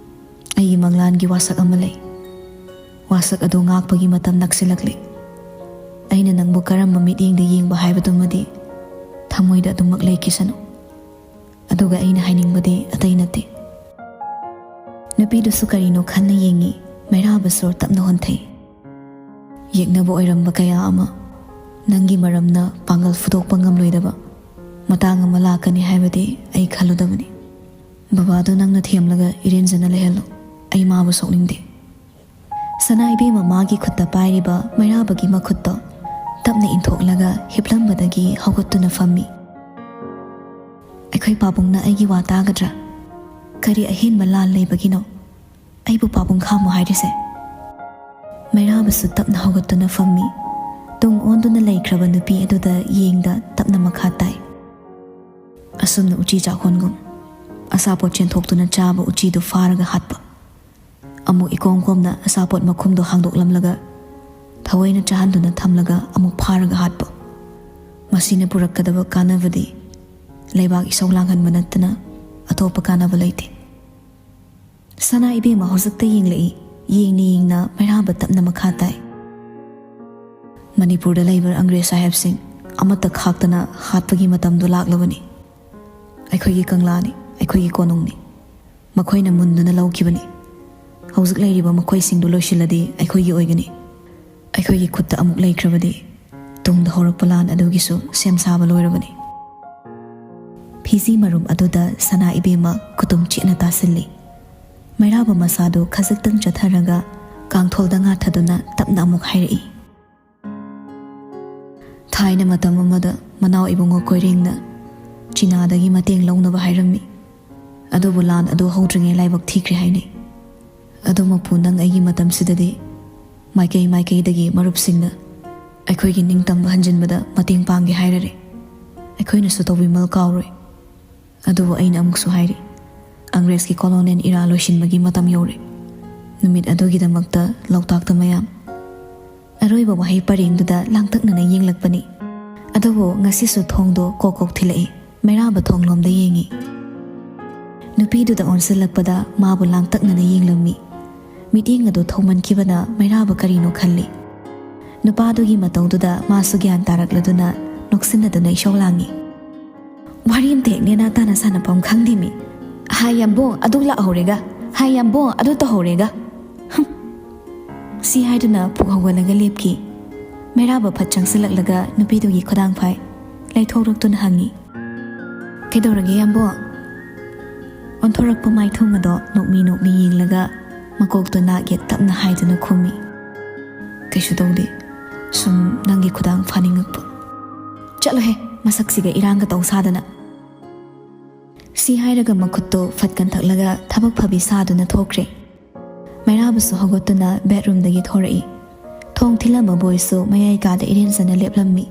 ꯑꯩꯒꯤ ꯃꯪꯂꯥꯟꯒꯤ ꯋꯥꯁꯛ ꯑꯃ ꯂꯩ꯫ ꯋꯥꯁꯛ ꯑꯗꯨ ꯉꯥꯛꯄꯒꯤ ꯃꯇꯝ ꯅꯛꯁꯤꯜꯂꯛꯂꯦ꯫ ꯑꯩꯅ ꯅꯪꯕꯨ ꯀꯔꯝꯕ ꯃꯤꯠꯌꯦꯡꯗ ꯌꯦꯡꯕ ꯍꯥꯏꯕꯗꯨꯃꯗꯤ ꯊꯃꯣꯏꯗ ꯑꯗꯨꯃꯛ ꯂꯩꯈꯤꯁꯅꯨ꯫ ꯑꯗꯨꯒ ꯑꯩꯅ ꯍꯥꯏꯅꯤꯡꯕꯗꯤ ꯑꯇꯩ ꯅꯠꯇꯦ꯫" ꯅꯨꯄꯤꯗꯨꯁꯨ ꯀꯔꯤꯅꯣ ꯈꯟꯅ ꯌꯦꯡꯉꯤ꯫ ꯃꯩꯔꯥꯕ ꯁꯣꯔ ꯇꯞꯅ ꯍꯣꯟꯊꯩ꯫ "ꯌꯦꯛꯅꯕ ꯑꯣꯏꯔꯝꯕ ꯀꯌꯥ ꯑꯃ ꯅꯪꯒꯤ ꯃꯔꯝꯅ ꯄꯥꯡꯒꯜ ꯐꯨꯗꯣꯛꯄ ꯉꯝꯂꯣꯏꯗꯕ ꯃꯇꯥꯡ ꯑꯃ ꯂꯥꯛꯀꯅꯤ ꯍꯥꯏꯕꯗꯤ ꯑꯩ ꯈꯜꯂꯨꯗꯕꯅꯤ꯫ ꯕꯕꯥꯗꯣ ꯅꯪꯅ ꯊꯦꯝꯂꯒ ꯏꯔꯦꯟꯖꯅ ꯂꯩꯍꯜꯂꯨ꯫ ꯑꯩ ꯃꯥꯕꯨ ꯁꯣꯛꯅꯤꯡꯗꯦ꯫" ꯁꯅꯥ ꯏꯕꯦꯝꯃ ꯃꯥꯒꯤ ꯈꯨꯠꯇ ꯄꯥꯏꯔꯤꯕ ꯃꯩꯔꯥꯕꯒꯤ ꯃꯈꯨꯠꯇꯣ ꯇꯞꯅ ꯏꯟꯊꯣꯛꯂꯒ ꯍꯤꯞꯂꯝꯕꯗꯒꯤ ꯍꯧꯒꯠꯇꯨꯅ ꯐꯝꯃꯤ꯫ "ꯑꯩ "ꯈꯩ ꯄꯥꯕꯨꯡꯅ ꯑꯩꯒꯤ ꯋꯥ ꯇꯥꯒꯗ꯭ꯔꯥ? ꯀꯔꯤ ꯑꯍꯦꯟꯕ ꯂꯥꯟ ꯂꯩꯕꯒꯤꯅꯣ ꯑꯩꯕꯨ ꯄꯥꯕꯨꯡ ꯈꯥꯝꯃꯨ ꯍꯥꯏꯔꯤꯁꯦ?" ꯃꯩꯔꯥꯕꯁꯨ ꯇꯞꯅ ꯍꯧꯒꯠꯇꯨꯅ ꯐꯝꯃꯤ꯫ ꯇꯨꯡ ꯑꯣꯟꯗꯨꯅ ꯂꯩꯈ꯭ꯔꯕ ꯅꯨꯄꯤ ꯑꯗꯨꯗ ꯌꯦꯡꯗ ꯇꯞꯅ ꯃꯈꯥ ꯇꯥꯏ꯫ ꯑꯁꯨꯝꯅ ꯎꯆꯤ ꯆꯥꯛꯍꯣꯟꯒꯨꯝ ꯑꯆꯥꯄꯣꯠ ꯆꯦꯟꯊꯣꯛꯇꯨꯅ ꯆꯥꯕ ꯎꯆꯤꯗꯨ ꯐꯥꯔꯒ ꯍꯥꯠꯄ꯫ ꯑꯃꯨꯛ ꯏꯀꯣꯝ ꯀꯣꯝꯅ ꯑꯆꯥꯄꯣꯠ ꯃꯈꯨꯝꯗꯣ ꯍꯥꯡꯗꯣꯛꯂꯝꯂꯒ ꯊꯑꯣꯏꯅ ꯆꯥꯍꯟꯗꯨꯅ ꯊꯝꯂꯒ ꯑꯃꯨꯛ ꯐꯥꯔꯒ ꯍꯥꯠꯄ꯫ ꯃꯁꯤꯅ ꯄꯨꯔꯛꯀꯗꯕ ꯀꯥꯟꯅꯕꯗꯤ ꯂꯩꯕꯥꯛ ꯏꯁꯧ ꯂꯥꯡꯍꯟꯕ ꯅꯠꯇꯅ ꯑꯇꯣꯞꯄ ꯀꯥꯟꯅꯕ ꯂꯩꯇꯦ꯫ ꯁꯅꯥ ꯏꯕꯦꯝꯃ ꯍꯧꯖꯤꯛꯇ ꯌꯦꯡꯂꯛꯏ꯫ ꯌꯦꯡꯅ ꯌꯦꯡꯅ ꯃꯩꯔꯥꯕ ꯇꯞꯅ ꯃꯈꯥ ꯇꯥꯏ꯫ ꯃꯅꯤꯄꯨꯔꯗ ꯂꯩꯕ ꯑꯪꯒ꯭ꯔꯦꯖ ꯁꯥꯍꯦꯕꯁꯤꯡ ꯑꯃꯠꯇ ꯈꯥꯛꯇꯅ ꯍꯥꯠꯄꯒꯤ ꯃꯇꯝꯗꯨ ꯂꯥꯛꯂꯕꯅꯤ꯫ ꯑꯩꯈꯣꯏꯒꯤ ꯀꯪꯂꯥꯅꯤ, ꯑꯩꯈꯣꯏꯒꯤ ꯀꯣꯅꯨꯡꯅꯤ꯫ ꯃꯈꯣꯏꯅ ꯃꯨꯟꯗꯨꯅ ꯂꯧꯈꯤꯕꯅꯤ꯫ ꯍꯧꯖꯤꯛ ꯂꯩꯔꯤꯕ ꯃꯈꯣꯏꯁꯤꯡꯗꯨ ꯂꯣꯏꯁꯤꯜꯂꯗꯤ ꯑꯩꯈꯣꯏꯒꯤ ꯑꯣꯏꯒꯅꯤ꯫ ꯑꯩꯈꯣꯏꯒꯤ ꯈꯨꯠꯇ ꯑꯃꯨꯛ ꯂꯩꯈ꯭ꯔꯕꯗꯤ ꯇꯨꯡꯗ ꯍꯧꯔꯛꯄ ꯂꯥꯟ ꯑꯗꯨꯒꯤꯁꯨ ꯁꯦꯝ ꯁꯥꯕ ꯂꯣꯏꯔꯕꯅꯤ꯫ ꯐꯤꯖꯤ ꯃꯔꯨꯝ ꯑꯗꯨꯗ ꯁꯅꯥ ꯏꯕꯦꯝꯃ ꯈꯨꯇꯨꯝ ꯆꯦꯠꯅ ꯇꯥꯁꯤꯜꯂꯤ꯫ ꯃꯩꯔꯥꯕ ꯃꯁꯥꯗꯨ ꯈꯖꯤꯛꯇꯪ ꯆꯠꯊꯔꯒ ꯀꯥꯡꯊꯣꯜꯗ ꯉꯥꯊꯗꯨꯅ ꯇꯞꯅ ꯑꯃꯨꯛ ꯍꯥꯏꯔꯛꯏ꯫ ꯊꯥꯏꯅ ꯃꯇꯝ ꯑꯃꯗ ꯃꯅꯥꯎ ꯏꯕꯨꯡꯉꯣ ꯀꯣꯏꯔꯦꯡꯅ ꯆꯤꯅꯥꯗꯒꯤ ꯃꯇꯦꯡ ꯂꯧꯅꯕ ꯍꯥꯏꯔꯝꯃꯤ꯫ ꯑꯗꯨꯕꯨ ꯂꯥꯟ ꯑꯗꯨ ꯍꯧꯗ꯭ꯔꯤꯉꯩ ꯂꯥꯏꯕꯛ ꯊꯤꯈ꯭ꯔꯦ ꯍꯥꯏꯅꯩ꯫ ꯑꯗꯨꯃꯛꯄꯨ ꯅꯪ ꯑꯩꯒꯤ ꯃꯇꯝꯁꯤꯗꯗꯤ ꯃꯥꯏꯀꯩ ꯃꯥꯏꯀꯩꯗꯒꯤ ꯃꯔꯨꯞꯁꯤꯡꯅ ꯑꯩꯈꯣꯏꯒꯤ ꯅꯤꯡꯇꯝꯕ ꯍꯟꯖꯤꯟꯕꯗ ꯃꯇꯦꯡ ꯄꯥꯡꯒꯦ ꯍꯥꯏꯔꯔꯦ꯫ ꯑꯩꯈꯣꯏꯅꯁꯨ ꯇꯧꯕꯤꯃꯜ ꯀꯥꯎꯔꯣꯏ꯫ ꯑꯗꯨꯕꯨ ꯑꯩꯅ ꯑꯃꯨꯛꯁꯨ ꯍꯥꯏꯔꯤ, ꯑꯪꯒ꯭ꯔꯦꯖꯀꯤ colonial era ꯂꯣꯏꯁꯤꯟꯕꯒꯤ ꯃꯇꯝ ꯌꯧꯔꯦ꯫ ꯅꯨꯃꯤꯠ ꯑꯗꯨꯒꯤꯗꯃꯛꯇ ꯂꯣꯛꯇꯥꯛꯇ ꯃꯌꯥꯝ꯫ ꯑꯔꯣꯏꯕ ꯋꯥꯍꯩ ꯄꯔꯦꯡꯗꯨꯗ ꯂꯥꯡꯇꯛꯅꯅ ꯌꯦꯡꯂꯛꯄꯅꯤ꯫ ꯑꯗꯨꯕꯨ ꯉꯁꯤꯁꯨ ꯊꯣꯡꯗꯣ ꯀꯣꯛ ꯀꯣꯛ ꯊꯤꯜꯂꯛꯏ꯫ ꯃꯩꯔꯥꯕ ꯊꯣꯡꯂꯣꯝꯗ ꯌꯦꯡꯉꯤ꯫ ꯅꯨꯄꯤꯗꯨꯗ ꯑꯣꯟꯁꯤꯜꯂꯛꯄꯗ ꯃꯥꯕꯨ ꯂꯥꯡꯇꯛꯅꯅ ꯌꯦꯡꯂꯝꯃꯤ꯫ ꯃꯤꯠꯌꯦꯡ ꯑꯗꯨ ꯊꯧꯃꯟꯈꯤꯕꯅ ꯃꯩꯔꯥꯕ ꯀꯔꯤꯅꯣ ꯈꯜꯂꯤ꯫ ꯅꯨꯄꯥꯗꯨꯒꯤ ꯃꯇꯧꯗꯨꯗ ꯃꯥꯁꯨ ꯒ꯭ꯌꯥꯟ ꯇꯥꯔꯛꯂꯗꯨꯅ ꯅꯣꯛꯁꯤꯟꯅꯗꯨꯅ ꯏꯁꯧ ꯂꯥꯡꯉꯤ꯫ "ꯋꯥꯔꯤ ꯑꯝꯇ ꯍꯦꯛ ꯅꯦꯅꯥ ꯇꯥꯅ ꯁꯥꯟꯅꯐꯝ ꯈꯪꯗꯦꯃꯤ꯫ ꯍꯥꯏ ꯌꯥꯝꯕꯣꯡ ꯑꯗꯨ ꯂꯥꯛꯍꯧꯔꯦꯒ, ꯍꯥꯏ ꯌꯥꯝꯕꯣꯡ ꯑꯗꯨ ꯇꯧꯍꯧꯔꯦꯒ꯫ ꯍꯨꯝ!" ꯁꯤ ꯍꯥꯏꯗꯨꯅ ꯄꯨꯛ ꯍꯧꯒꯠꯂꯒ ꯂꯦꯞꯈꯤ꯫ ꯃꯩꯔꯥꯕ ꯐꯠ ꯆꯪꯁꯤꯜꯂꯛꯂꯒ ꯅꯨꯄꯤꯗꯨꯒꯤ ꯈꯨꯗꯥꯡ ꯐꯥꯏ꯫ ꯂꯩꯊꯣꯛꯂꯛꯇꯨꯅ ꯍꯪꯉꯤ, "ꯀꯩꯗꯧꯔꯒꯦ ꯌꯥꯝꯕꯣꯡ?" ꯑꯣꯟꯊꯣꯔꯛꯄ ꯃꯥꯏꯊꯣꯡ ꯑꯗꯣ ꯅꯣꯛꯃꯤ ꯅꯣꯛꯃꯤ ꯌꯦꯡꯂꯒ ꯃꯀꯣꯛꯇꯣ ꯅꯥꯛ ꯌꯦꯠ ꯇꯞꯅ ꯍꯥꯏꯗꯨꯅ ꯈꯨꯝꯃꯤ, "ꯀꯩꯁꯨ ꯇꯧꯗꯦ, ꯁꯨꯝ ꯅꯪꯒꯤ ꯈꯨꯗꯥꯡ ꯐꯥꯅꯤꯡꯉꯛꯄ꯫" "ꯆꯠꯂꯣꯍꯦ, ꯃꯁꯛꯁꯤꯒ ꯏꯔꯥꯡꯒ ꯇꯧ ꯁꯥꯗꯅ!" ꯁꯤ ꯍꯥꯏꯔꯒ ꯃꯈꯨꯠꯇꯣ ꯐꯠ ꯀꯟꯊꯛꯂꯒ ꯊꯕꯛ ꯐꯕꯤ ꯁꯥꯗꯨꯅ ꯊꯣꯛꯈ꯭ꯔꯦ꯫ ꯃꯩꯔꯥꯕꯁꯨ ꯍꯧꯒꯠꯇꯨꯅ ꯕꯦꯗꯔꯨꯝꯗꯒꯤ ꯊꯣꯔꯛꯏ꯫ ꯊꯣꯡ ꯊꯤꯜꯂꯝꯕ ꯕꯣꯏꯁꯨ ꯃꯌꯥꯏ ꯀꯥꯗ ꯏꯔꯦꯟꯖꯅ ꯂꯦꯞꯂꯝꯃꯤ꯫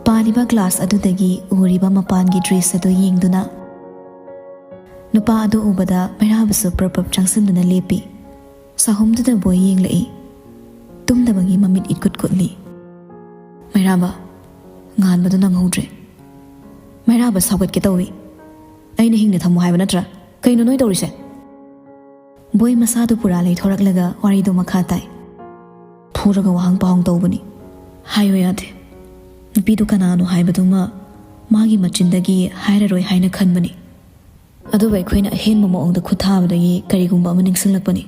ꯄꯥꯔꯤꯕ ꯀ꯭ꯂꯥꯁ ꯑꯗꯨꯗꯒꯤ ꯎꯔꯤꯕ ꯃꯄꯥꯟꯒꯤ ꯗ꯭ꯔꯤꯁ ꯑꯗꯨ ꯌꯦꯡꯗꯨꯅ ꯅꯨꯄꯥ ꯑꯗꯨ ꯎꯕꯗ ꯃꯩꯔꯥꯕꯁꯨ ꯄ꯭ꯔꯞ ꯄ꯭ꯔꯞ ꯆꯪꯁꯤꯟꯗꯨꯅ ꯂꯦꯞꯄꯤ꯫ ꯆꯥꯍꯨꯝꯗꯨꯗ ꯕꯣꯏ ꯌꯦꯡꯂꯛꯏ꯫ ꯇꯨꯝꯗꯕꯒꯤ ꯃꯃꯤꯠ ꯏꯀꯨꯠ ꯀꯨꯠꯂꯤ꯫ "ꯃꯩꯔꯥꯕ, ꯉꯥꯟꯕꯗꯨ ꯅꯪꯍꯧꯗ꯭ꯔꯦ꯫ ꯃꯩꯔꯥꯕ, ꯁꯥꯎꯒꯠꯀꯦ ꯇꯧꯏ꯫ ꯑꯩꯅ ꯍꯤꯡꯅ ꯊꯝꯃꯨ ꯍꯥꯏꯕ ꯅꯠꯇ꯭ꯔꯥ? ꯀꯩꯅꯣ ꯅꯣꯏ ꯇꯧꯔꯤꯁꯦ?" ꯕꯣꯏ ꯃꯁꯥꯗꯨ ꯄꯨꯔꯥ ꯂꯩꯊꯣꯔꯛꯂꯒ ꯋꯥꯔꯤꯗꯨ ꯃꯈꯥ ꯇꯥꯏ꯫ "ꯐꯨꯔꯒ ꯋꯥꯍꯪ ꯄꯥꯎꯍꯪ ꯇꯧꯕꯅꯤ꯫ ꯍꯥꯏꯌꯣ ꯌꯥꯗꯦ꯫ ꯅꯨꯄꯤꯗꯨ ꯀꯅꯥꯅꯣ ꯍꯥꯏꯕꯗꯨꯃ ꯃꯥꯒꯤ ꯃꯆꯤꯟꯗꯒꯤ ꯍꯥꯏꯔꯔꯣꯏ ꯍꯥꯏꯅ ꯈꯟꯕꯅꯤ꯫ ꯑꯗꯨꯕꯨ ꯑꯩꯈꯣꯏꯅ ꯑꯍꯦꯟꯕ ꯃꯑꯣꯡꯗ ꯈꯨꯠ ꯊꯥꯕꯗꯒꯤ ꯀꯔꯤꯒꯨꯝꯕ ꯑꯃ ꯅꯤꯡꯁꯤꯡꯂꯛꯄꯅꯤ꯫"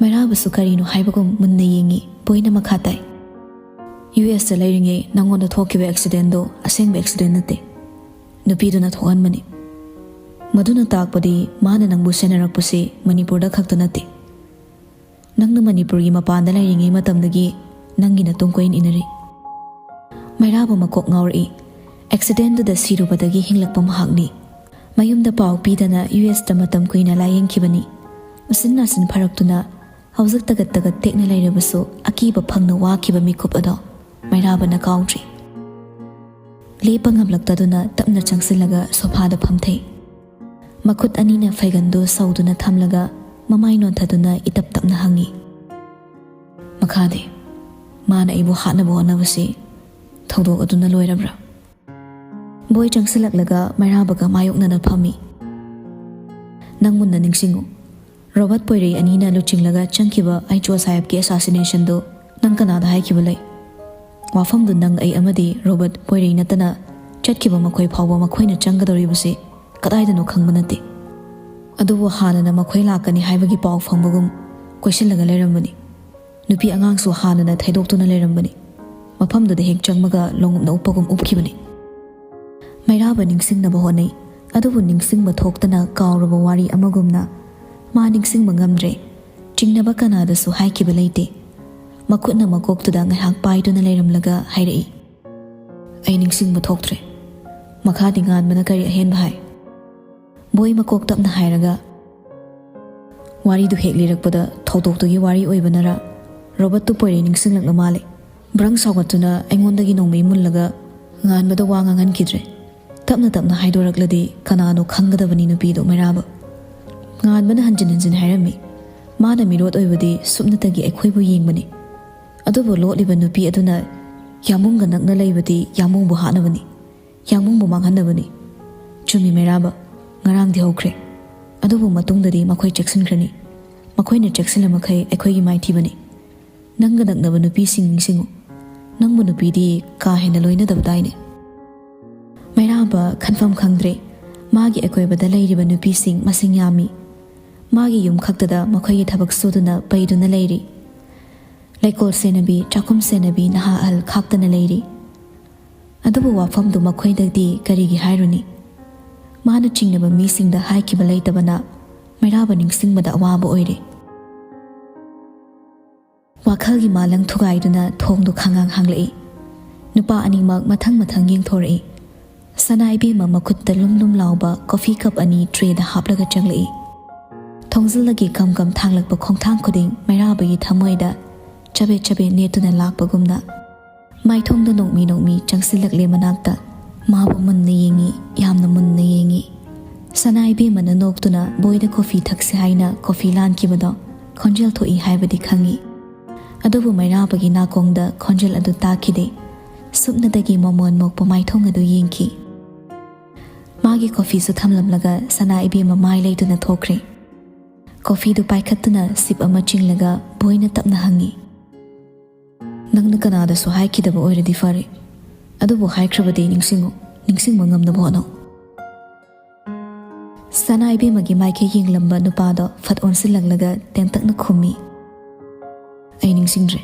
ꯃꯩꯔꯥꯕꯁꯨ ꯀꯔꯤꯅꯣ ꯍꯥꯏꯕꯒꯨꯝ ꯃꯨꯟꯅ ꯌꯦꯡꯉꯤ꯫ ꯕꯣꯏꯅ ꯃꯈꯥ ꯇꯥꯏ꯫ "ꯌꯨ ꯑꯦꯁꯇ ꯂꯩꯔꯤꯉꯩ ꯅꯪꯉꯣꯟꯗ ꯊꯣꯛꯈꯤꯕ ꯑꯦꯛꯁꯤꯗꯦꯟꯗꯣ ꯑꯁꯦꯡꯕ ꯑꯦꯛꯁꯤꯗꯦꯟ ꯅꯠꯇꯦ꯫ ꯅꯨꯄꯤꯗꯨꯅ ꯊꯣꯛꯍꯟꯕꯅꯤ꯫ ꯃꯗꯨꯅ ꯇꯥꯛꯄꯗꯤ ꯃꯥꯅ ꯅꯪꯕꯨ ꯁꯦꯟꯅꯔꯛꯄꯁꯤ ꯃꯅꯤꯄꯨꯔꯗ ꯈꯛꯇ ꯅꯠꯇꯦ꯫ ꯅꯪꯅ ꯃꯅꯤꯄꯨꯔꯒꯤ ꯃꯄꯥꯟꯗ ꯂꯩꯔꯤꯉꯩ ꯃꯇꯝꯗꯒꯤ ꯅꯪꯒꯤ ꯅꯇꯨꯡ ꯀꯣꯏꯅ ꯏꯟꯅꯔꯤ꯫" ꯃꯩꯔꯥꯕ ꯃꯀꯣꯛ ꯉꯥꯎꯔꯛꯏ꯫ ꯑꯦꯛꯁꯤꯗꯦꯟꯗꯨꯗ ꯁꯤꯔꯨꯕꯗꯒꯤ ꯍꯤꯡꯂꯛꯄ ꯃꯍꯥꯛꯅꯤ꯫ ꯃꯌꯨꯝꯗ ꯄꯥꯎ ꯄꯤꯗꯅ ꯌꯨ ꯑꯦꯁꯇ ꯃꯇꯝ ꯀꯨꯏꯅ ꯂꯥꯌꯦꯡꯈꯤꯕꯅꯤ꯫ ꯎꯆꯤꯟ ꯅꯥꯆꯤꯟ ꯐꯔꯛꯇꯨꯅ ꯍꯧꯖꯤꯛ ꯇꯒꯠ ꯇꯒꯠ ꯇꯦꯛꯅ ꯂꯩꯔꯕꯁꯨ ꯑꯀꯤꯕ ꯐꯪꯅ ꯋꯥꯈꯤꯕ ꯃꯤꯀꯨꯞ ꯑꯗꯣ ꯃꯩꯔꯥꯕꯅ ꯀꯥꯎꯗ꯭ꯔꯤ꯫ ꯂꯦꯞꯄ ꯉꯝꯂꯛꯇꯗꯨꯅ ꯇꯞꯅ ꯆꯪꯁꯤꯜꯂꯒ ꯁꯣꯐꯥꯗ ꯐꯝꯊꯩ꯫ ꯃꯈꯨꯠ ꯑꯅꯤꯅ ꯐꯩꯒꯟꯗꯨ ꯁꯧꯗꯨꯅ ꯊꯝꯂꯒ ꯃꯃꯥꯏ ꯅꯣꯟꯊꯗꯨꯅ ꯏꯇꯞ ꯇꯞꯅ ꯍꯪꯉꯤ, "ꯃꯈꯥꯗꯤ? ꯃꯥꯅ ꯑꯩꯕꯨ ꯍꯥꯠꯅꯕ ꯍꯣꯠꯅꯕꯁꯤ ꯊꯧꯗꯣꯛ ꯑꯗꯨꯅ ꯂꯣꯏꯔꯕ꯭ꯔꯥ?" ꯕꯣꯏ ꯆꯪꯁꯤꯜꯂꯛꯂꯒ ꯃꯩꯔꯥꯕꯒ ꯃꯥꯌꯣꯛꯅꯅ ꯐꯝꯃꯤ꯫ "ꯅꯪ ꯃꯨꯟꯅ ꯅꯤꯡꯁꯤꯡꯉꯨ꯫ ꯔꯣꯕꯔꯠ ꯄꯣꯏꯔꯩ ꯑꯅꯤꯅ ꯂꯨꯆꯤꯡꯂꯒ ꯆꯪꯈꯤꯕ ꯑꯩꯆ ꯑꯣ ꯁꯥꯍꯦꯕꯀꯤ ꯑꯦꯁꯥꯁꯤꯅꯦꯁꯟꯗꯨ ꯅꯪ ꯀꯅꯥꯗ ꯍꯥꯏꯈꯤꯕ ꯂꯩ? ꯋꯥꯐꯝꯗꯨ ꯅꯪ, ꯑꯩ ꯑꯃꯗꯤ ꯔꯣꯕꯔꯠ ꯄꯣꯏꯔꯩ ꯅꯠꯇꯅ ꯆꯠꯈꯤꯕ ꯃꯈꯣꯏ ꯐꯥꯎꯕ ꯃꯈꯣꯏꯅ ꯆꯪꯒꯗꯧꯔꯤꯕꯁꯤ ꯀꯗꯥꯏꯗꯅꯣ ꯈꯪꯕ ꯅꯠꯇꯦ꯫ ꯑꯗꯨꯕꯨ ꯍꯥꯟꯅꯅ ꯃꯈꯣꯏ ꯂꯥꯛꯀꯅꯤ ꯍꯥꯏꯕꯒꯤ ꯄꯥꯎ ꯐꯪꯕꯒꯨꯝ ꯀꯣꯏꯁꯤꯜꯂꯒ ꯂꯩꯔꯝꯕꯅꯤ꯫ ꯅꯨꯄꯤ ꯑꯉꯥꯡꯁꯨ ꯍꯥꯟꯅꯅ ꯊꯩꯗꯣꯛꯇꯨꯅ ꯂꯩꯔꯝꯕꯅꯤ꯫ ꯃꯐꯝꯗꯨꯗ ꯍꯦꯛ ꯆꯪꯕꯒ ꯂꯣꯡꯎꯞꯅ ꯎꯞꯄꯒꯨꯝ ꯎꯞꯈꯤꯕꯅꯤ꯫" ꯃꯩꯔꯥꯕ ꯅꯤꯡꯁꯤꯡꯅꯕ ꯍꯣꯠꯅꯩ, ꯑꯗꯨꯕꯨ ꯅꯤꯡꯁꯤꯡꯕ ꯊꯣꯛꯇꯅ ꯀꯥꯎꯔꯕ ꯋꯥꯔꯤ ꯑꯃꯒꯨꯝꯅ ꯃꯥ ꯅꯤꯡꯁꯤꯡꯕ ꯉꯝꯗ꯭ꯔꯦ꯫ ꯆꯤꯡꯅꯕ ꯀꯅꯥꯗꯁꯨ ꯍꯥꯏꯈꯤꯕ ꯂꯩꯇꯦ꯫ ꯃꯈꯨꯠꯅ ꯃꯀꯣꯛꯇꯨꯗ ꯉꯥꯏꯍꯥꯛ ꯄꯥꯏꯗꯨꯅ ꯂꯩꯔꯝꯂꯒ ꯍꯥꯏꯔꯛꯏ, "ꯑꯩ ꯅꯤꯡꯁꯤꯡꯕ ꯊꯣꯛꯇ꯭ꯔꯦ꯫ ꯃꯈꯥꯗꯤ ꯉꯥꯟꯕꯅ ꯀꯔꯤ ꯑꯍꯦꯟꯕ ꯍꯥꯏ?" ꯕꯣꯏ ꯃꯀꯣꯛ ꯇꯞꯅ ꯍꯥꯏꯔꯒ, ꯋꯥꯔꯤꯗꯨ ꯍꯦꯛ ꯂꯤꯔꯛꯄꯗ ꯊꯧꯗꯣꯛꯇꯨꯒꯤ ꯋꯥꯔꯤ ꯑꯣꯏꯕꯅꯔ, ꯔꯣꯕꯔꯠꯇꯨ ꯄꯣꯏꯔꯩ ꯅꯤꯡꯁꯤꯡꯂꯛꯂ ꯃꯥꯜꯂꯦ꯫ ꯕ꯭ꯔꯪ ꯁꯥꯎꯒꯠꯇꯨꯅ ꯑꯩꯉꯣꯟꯗꯒꯤ ꯅꯣꯡꯃꯩ ꯃꯨꯜꯂꯒ ꯉꯥꯟꯕꯗ ꯋꯥ ꯉꯥꯡꯍꯟꯈꯤꯗ꯭ꯔꯦ꯫ ꯇꯞꯅ ꯇꯞꯅ ꯍꯥꯏꯗꯣꯔꯛꯂꯗꯤ ꯀꯅꯥꯅꯣ ꯈꯪꯒꯗꯕꯅꯤ ꯅꯨꯄꯤꯗꯣ, ꯃꯩꯔꯥꯕ꯫ ꯉꯥꯟꯕꯅ ꯍꯟꯖꯤꯟ ꯍꯟꯖꯤꯟ ꯍꯥꯏꯔꯝꯃꯤ, ꯃꯥꯅ ꯃꯤꯔꯣꯠ ꯑꯣꯏꯕꯗꯤ ꯁꯨꯞꯅꯇꯒꯤ ꯑꯩꯈꯣꯏꯕꯨ ꯌꯦꯡꯕꯅꯤ꯫ ꯑꯗꯨꯕꯨ ꯂꯣꯠꯂꯤꯕ ꯅꯨꯄꯤ ꯑꯗꯨꯅ ꯌꯥꯝꯕꯨꯡꯒ ꯅꯛꯅ ꯂꯩꯕꯗꯤ ꯌꯥꯝꯕꯨꯡꯕꯨ ꯍꯥꯠꯅꯕꯅꯤ, ꯌꯥꯝꯕꯨꯡꯕꯨ ꯃꯥꯡꯍꯟꯅꯕꯅꯤ꯫ ꯆꯨꯝꯃꯤ ꯃꯩꯔꯥꯕ, ꯉꯔꯥꯡꯗꯤ ꯍꯧꯈ꯭ꯔꯦ꯫ ꯑꯗꯨꯕꯨ ꯃꯇꯨꯡꯗꯗꯤ ꯃꯈꯣꯏ ꯆꯦꯛꯁꯤꯟꯈ꯭ꯔꯅꯤ꯫ ꯃꯈꯣꯏꯅ ꯆꯦꯛꯁꯤꯜꯂ ꯃꯈꯩ ꯑꯩꯈꯣꯏꯒꯤ ꯃꯥꯏꯊꯤꯕꯅꯤ꯫ ꯅꯪꯒ ꯅꯛꯅꯕ ꯅꯨꯄꯤꯁꯤꯡ ꯅꯤꯡꯁꯤꯡꯉꯨ꯫ ꯅꯪꯕꯨ ꯅꯨꯄꯤꯗꯤ ꯀꯥ ꯍꯦꯟꯅ ꯂꯣꯏꯅꯗꯕꯗꯥꯏꯅꯦ? ꯃꯩꯔꯥꯕ ꯈꯟꯐꯝ ꯈꯪꯗ꯭ꯔꯦ꯫ ꯃꯥꯒꯤ ꯑꯀꯣꯏꯕꯗ ꯂꯩꯔꯤꯕ ꯅꯨꯄꯤꯁꯤꯡ ꯃꯁꯤꯡ ꯌꯥꯝꯃꯤ꯫ ꯃꯥꯒꯤ ꯌꯨꯝ ꯈꯛꯇꯗ ꯃꯈꯣꯏꯒꯤ ꯊꯕꯛ ꯁꯨꯗꯨꯅ ꯄꯩꯗꯨꯅ ꯂꯩꯔꯤ꯫ ꯂꯩꯀꯣꯜ ꯁꯦꯟꯅꯕꯤ, ꯆꯥꯛꯈꯨꯝ ꯁꯦꯟꯅꯕꯤ, ꯅꯍꯥ ꯑꯍꯜ ꯈꯥꯛꯇꯅ ꯂꯩꯔꯤ꯫ ꯑꯗꯨꯕꯨ ꯋꯥꯐꯝꯗꯨ ꯃꯈꯣꯏꯗꯗꯤ ꯀꯔꯤꯒꯤ ꯍꯥꯏꯔꯨꯅꯤ? ꯃꯥꯅ ꯆꯤꯡꯅꯕ ꯃꯤꯁꯤꯡꯗ ꯍꯥꯏꯈꯤꯕ ꯂꯩꯇꯕꯅ ꯃꯩꯔꯥꯕ ꯅꯤꯡꯁꯤꯡꯕꯗ ꯑꯋꯥꯕ ꯑꯣꯏꯔꯦ꯫ ꯋꯥꯈꯜꯒꯤ ꯃꯥꯂꯪ ꯊꯨꯒꯥꯏꯗꯨꯅ ꯊꯣꯡꯗꯨ ꯈꯪꯍꯥꯡ ꯍꯥꯡꯂꯛꯏ꯫ ꯅꯨꯄꯥ ꯑꯅꯤꯃꯛ ꯃꯊꯪ ꯃꯊꯪ ꯌꯦꯡꯊꯣꯔꯛꯏ꯫ ꯁꯅꯥ ꯏꯕꯦꯝꯃ ꯃꯈꯨꯠꯇ ꯂꯨꯝ ꯂꯨꯝ ꯂꯥꯎꯕ ꯀꯣꯐꯤ ꯀꯞ ꯑꯅꯤ ꯇ꯭ꯔꯦꯗ ꯍꯥꯞꯂꯒ ꯆꯪꯂꯛꯏ꯫ ꯊꯣꯡꯖꯤꯜꯗꯒꯤ ꯀꯝ ꯀꯝ ꯊꯥꯡꯂꯛꯄ ꯈꯣꯡꯊꯥꯡ ꯈꯨꯗꯤꯡ ꯃꯩꯔꯥꯕꯒꯤ ꯊꯃꯣꯏꯗ ꯆꯕꯦꯠ ꯆꯕꯦꯠ ꯅꯦꯠꯇꯨꯅ ꯂꯥꯛꯄꯒꯨꯝꯅ꯫ ꯃꯥꯏꯊꯣꯡꯗ ꯅꯣꯛꯃꯤ ꯅꯣꯛꯃꯤ ꯆꯪꯁꯤꯜꯂꯛꯂꯦ ꯃꯅꯥꯛꯇ꯫ ꯃꯥꯕꯨ ꯃꯨꯟꯅ ꯌꯦꯡꯉꯤ, ꯌꯥꯝꯅ ꯃꯨꯟꯅ ꯌꯦꯡꯉꯤ꯫ ꯁꯅꯥ ꯏꯕꯦꯝꯃꯅ ꯅꯣꯛꯇꯨꯅ ꯕꯣꯏꯗ ꯀꯣꯐꯤ ꯊꯛꯁꯦ ꯍꯥꯏꯅ ꯀꯣꯐꯤ ꯂꯥꯟꯈꯤꯕꯗꯣ ꯈꯣꯟꯖꯦꯜ ꯊꯣꯛꯏ ꯍꯥꯏꯕꯗꯤ ꯈꯪꯉꯤ꯫ ꯑꯗꯨꯕꯨ ꯃꯩꯔꯥꯕꯒꯤ ꯅꯥꯀꯣꯡꯗ ꯈꯣꯟꯖꯦꯜ ꯑꯗꯨ ꯇꯥꯈꯤꯗꯦ꯫ ꯁꯨꯞꯅꯗꯒꯤ ꯃꯃꯣꯟ ꯃꯣꯛꯄ ꯃꯥꯏꯊꯣꯡ ꯑꯗꯨ ꯌꯦꯡꯈꯤ꯫ ꯃꯥꯒꯤ ꯀꯣꯐꯤꯁꯨ ꯊꯝꯂꯝꯂꯒ ꯁꯅꯥ ꯏꯕꯦꯝꯃ ꯃꯥꯏ ꯂꯩꯗꯨꯅ ꯊꯣꯛꯈ꯭ꯔꯦ꯫ ꯀꯣꯐꯤꯗꯨ ꯄꯥꯏꯈꯠꯇꯨꯅ ꯁꯤꯞ ꯑꯃ ꯆꯤꯡꯂꯒ ꯕꯣꯏꯅ ꯇꯞꯅ ꯍꯪꯉꯤ, "ꯅꯪꯅ ꯀꯅꯥꯗꯁꯨ ꯍꯥꯏꯈꯤꯗꯕ ꯑꯣꯏꯔꯗꯤ ꯐꯔꯦ, ꯑꯗꯨꯕꯨ ꯍꯥꯏꯈ꯭ꯔꯕꯗꯤ ꯅꯤꯡꯁꯤꯡꯉꯨ, ꯅꯤꯡꯁꯤꯡꯕ ꯉꯝꯅꯕ ꯍꯣꯠꯅꯧ꯫" ꯁꯅꯥ ꯏꯕꯦꯝꯃꯒꯤ ꯃꯥꯏꯀꯩ ꯌꯦꯡꯂꯝꯕ ꯅꯨꯄꯥꯗꯣ ꯐꯠ ꯑꯣꯟꯁꯤꯜꯂꯛꯂꯒ ꯇꯦꯟꯇꯛꯅ ꯈꯨꯝꯃꯤ, "ꯑꯩ ꯅꯤꯡꯁꯤꯡꯗ꯭ꯔꯦ꯫"